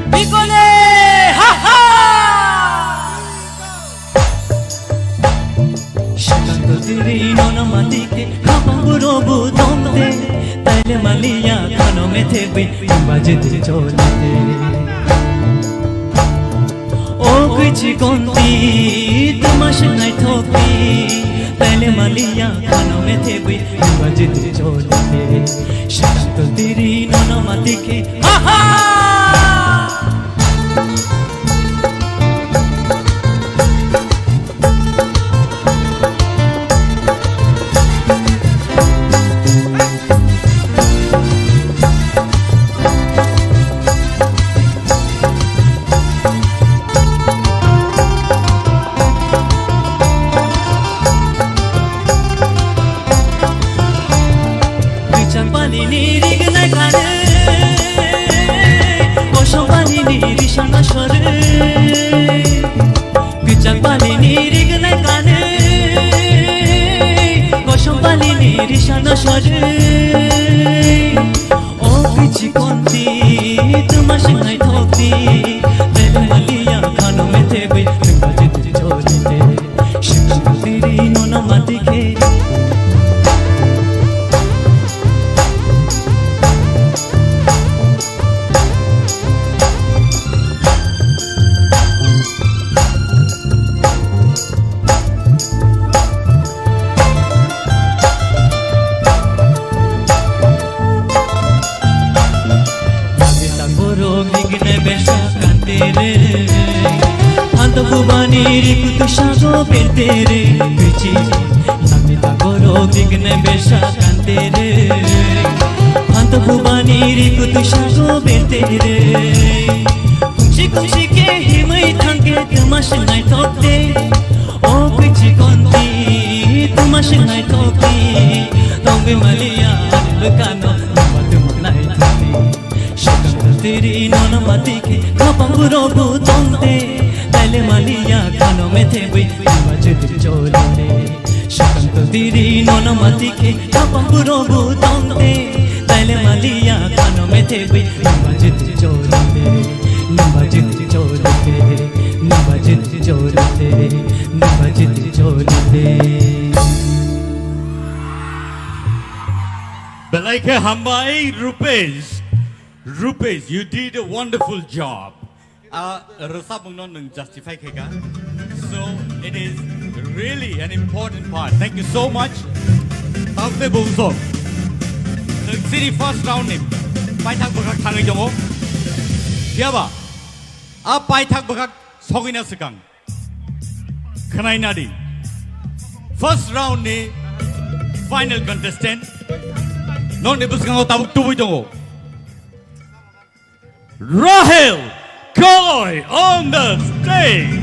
Bikone, ha ha! Shikang diri nono matike, khapang buro bu tongte, taile maliya khano methe bi, baje te cholite. O Pichi konti, tuma se naithokti, taile maliya khano methe bui, tuma jiti choli te, shakto tiri nono mati ke, ha ha! Kwchang pani ni rignai kane, kosom pani ni risana sore. Kwchang pani ni rignai kane, kosom pani ni risana sore. O pichi konti, tuma se naithokti, tele maliya khano methe bui, tuma jiti choli te. Shakto tiri nono mati ke. Namita borok digine besa kantere, hanto bubani rikutu sago bertere, bichi. Namita borok digine besa kantere, hanto bubani rikutu sago bertere. Kungsi kungsi ke himwi thangke tuma se naithokte. O pichi konti, tuma se naithokti, tongwi maliya ani bwkano, tuma tuma naithokti. Shakang tiri nono mati ke, khapang burobu tongte, taile maliya khano methe bui, tuma jiti choli te. Shakang tiri nono mati ke, khapang burobu tongte, taile maliya khano methe bui, tuma jiti choli te, tuma jiti choli te, tuma jiti choli te, tuma jiti choli te. Belai khe hambai, Rupesh. Rupesh, you did a wonderful job. A rwchapmungno nwng justify khaika. So it is really an important part. Thank you so much. Tamte bumsok. Nwng chini first round ni paithak bwkhak thangwi tongo. Phiyaba a paithak bwkhak sogwina swkang khwnai nadi. First round ni final contestant nokni bwskango tabuk tubui tongo. Rahel Koloi on the stage.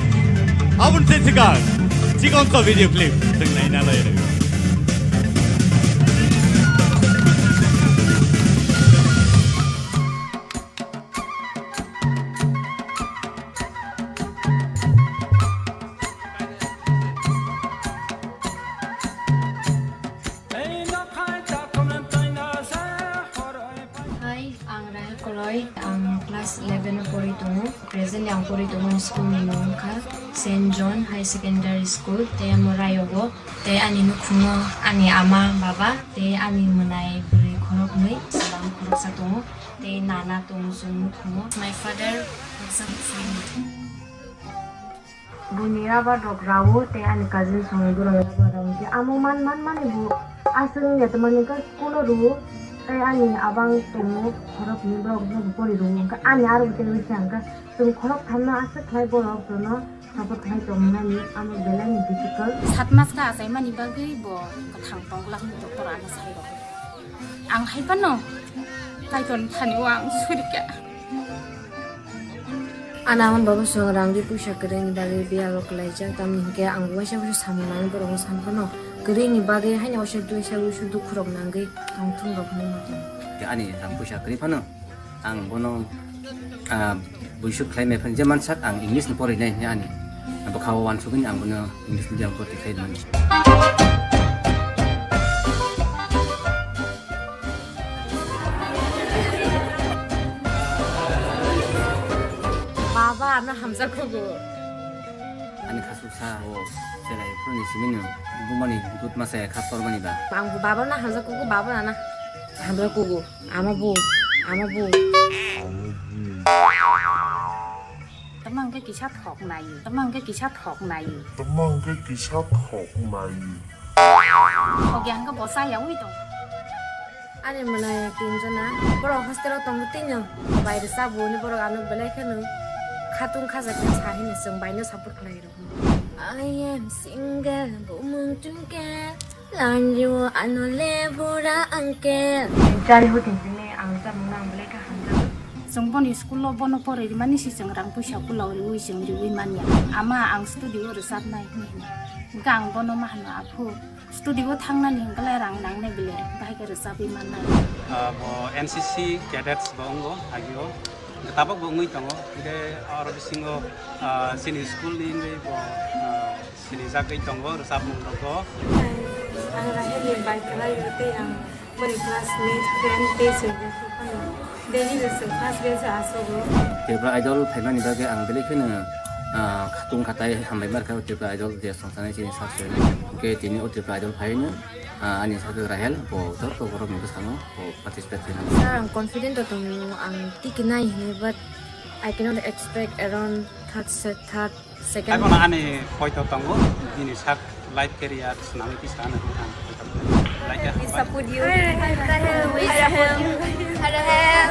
Abun se sikar. Chikon to video clip. Teng nai na lai. Hai, ang Rahel Koloi, ang class eleven o pori tongo. Presently ang pori tongo school ni mung wngkha Saint John High Secondary School, tei amo Rayogo, tei ani nukhungo ani ama, baba, tei ani mwnai bwrwi khoroknwi, chwla khoroksa tongo, tei nana tongo chwng nukhungo. My father, baksa baksa. Buini rubber rok rao tei ani cousin songni borok rubber rao hwnkhe amo man man mani bo aswk wngya tongmani hwnkhe school o rwo tei ani abang tongo khorok hwnwi borok no bo pori rwo hwnkhe ani aro bo tei wngkha hwnkhe chwng khorok thamno aswk khlai borok jono support khlai tongmani amo belai ni difficult. Sat mas kha achaimani bagwi bo kwthang tongla hwnwi doctor ano sai rw. Ang hai phano Kaitor thani o ang suri kha. Ana hwn baba song rang ri puisa kwrwini bagwi biyalo kwlaijak, tamni hinkhe ang waisa waisa samung nangwi borokno san phano kwrwini bagwi haino waisa waisa dukhu rok nangwi tongthung rok hinwi ma tongo. Ani rang puisa kwrwi phano ang bono, ah, buisuk khlai mai phano je mansak ang English ni porinai hinwi ani bwkha o uansugwi ang bono English medium o bwrwi khlai mani. Baba, ano hamjakgo. Ani khasuk sa o cherai phuruni simi no bumani dut masa kha tormani ba. Ang baba na hamjakgo, baba na hamjakgo. Ama bu, ama bu. Tama hwnkhe kisa thok nai. Tama hwnkhe kisa thok nai. Tama hwnkhe kisa thok nai. Thok ya hwnkhe bo cha yaui tong. Ani mwnai tinjona. Borok hostel o tongo tino. Bai rwchapbo hwnwi borok ano belai kheno khatung khaja khe sa hino chwng bai no support khlai rw. I am single, bumung tungkel. Lanjio ano le bura angkel. Jani hotin sini ang rwchapmung no ang belai khe hamjago. Chwng boni school o bono poroi rimani si chwng rang puisa kulao riui chwng riui manya. Ama ang studio o rwchapnai hwnwi hino. Hwnkhe ang bono ma hano, "Aphu, studio o thangnani hwnkhe lai rang nangnai bile, bahai khe rwchapwi mannai." Ah, bo N C C cadets bo wngo agio. Tabok bo wngwi tongo. Hwnkhe aro bisingo, ah, chini school ni wngwi bo, ah, sinijagwi tongo rwchapmung rokbo. Ang Rahel ni bai kwlai o tei ang boni classmate, friend tei chwng phano daily rw chwng first bench o asogo. Tripura Idol phaimani bagwi ang belai kheno, ah, khatung khatai hambai markha o Tripura Idol je songsanai chini sak se. Hwnkhe tini o Tripura Idol phaino, ah, ani sak Rahel bo joto borok ni bwskango bo participate khainai. Sir, ang confident o tongo, ang tikinai hwnwi, but I cannot expect around third se-, third Second. Taibo ani poito tongo, bini sak life career swnamwi tisa ano ang poito tongo. Like a We support you. Rahel, we support you. Rahel.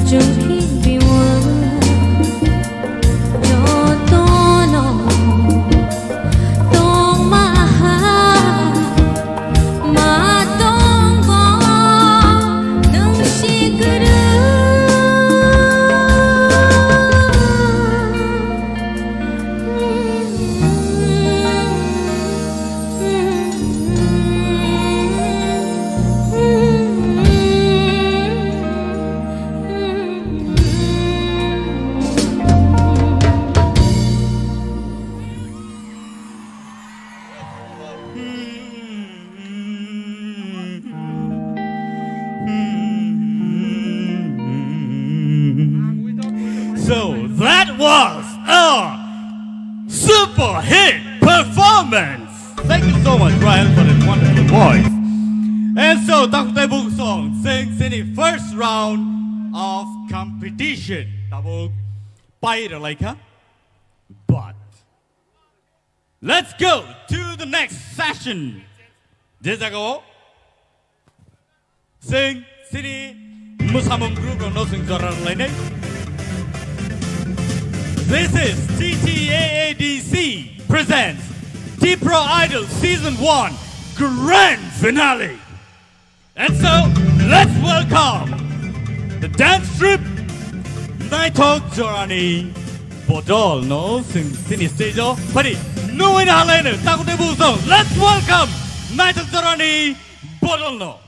Chwng khe biwal jotono tongma ha, ma tongo nwng si kwrwng. So that was a super hit performance. Thank you so much, Brian, for that wonderful voice. And so, Takhuk Tei Bung song, sing sini first round of competition. Tabuk pai ralaikha, but let's go to the next session. Je jagao sing sini musamung group rokno sing jora rwlainai. This is T T A A D C presents Tipra Idol Season one Grand Finale. And so, let's welcome the dance troupe Naithok Jorani Bodol no sing sini stage o phari nungwi na halai no Takhuk Tei Bung song. Let's welcome Naithok Jorani Bodol no.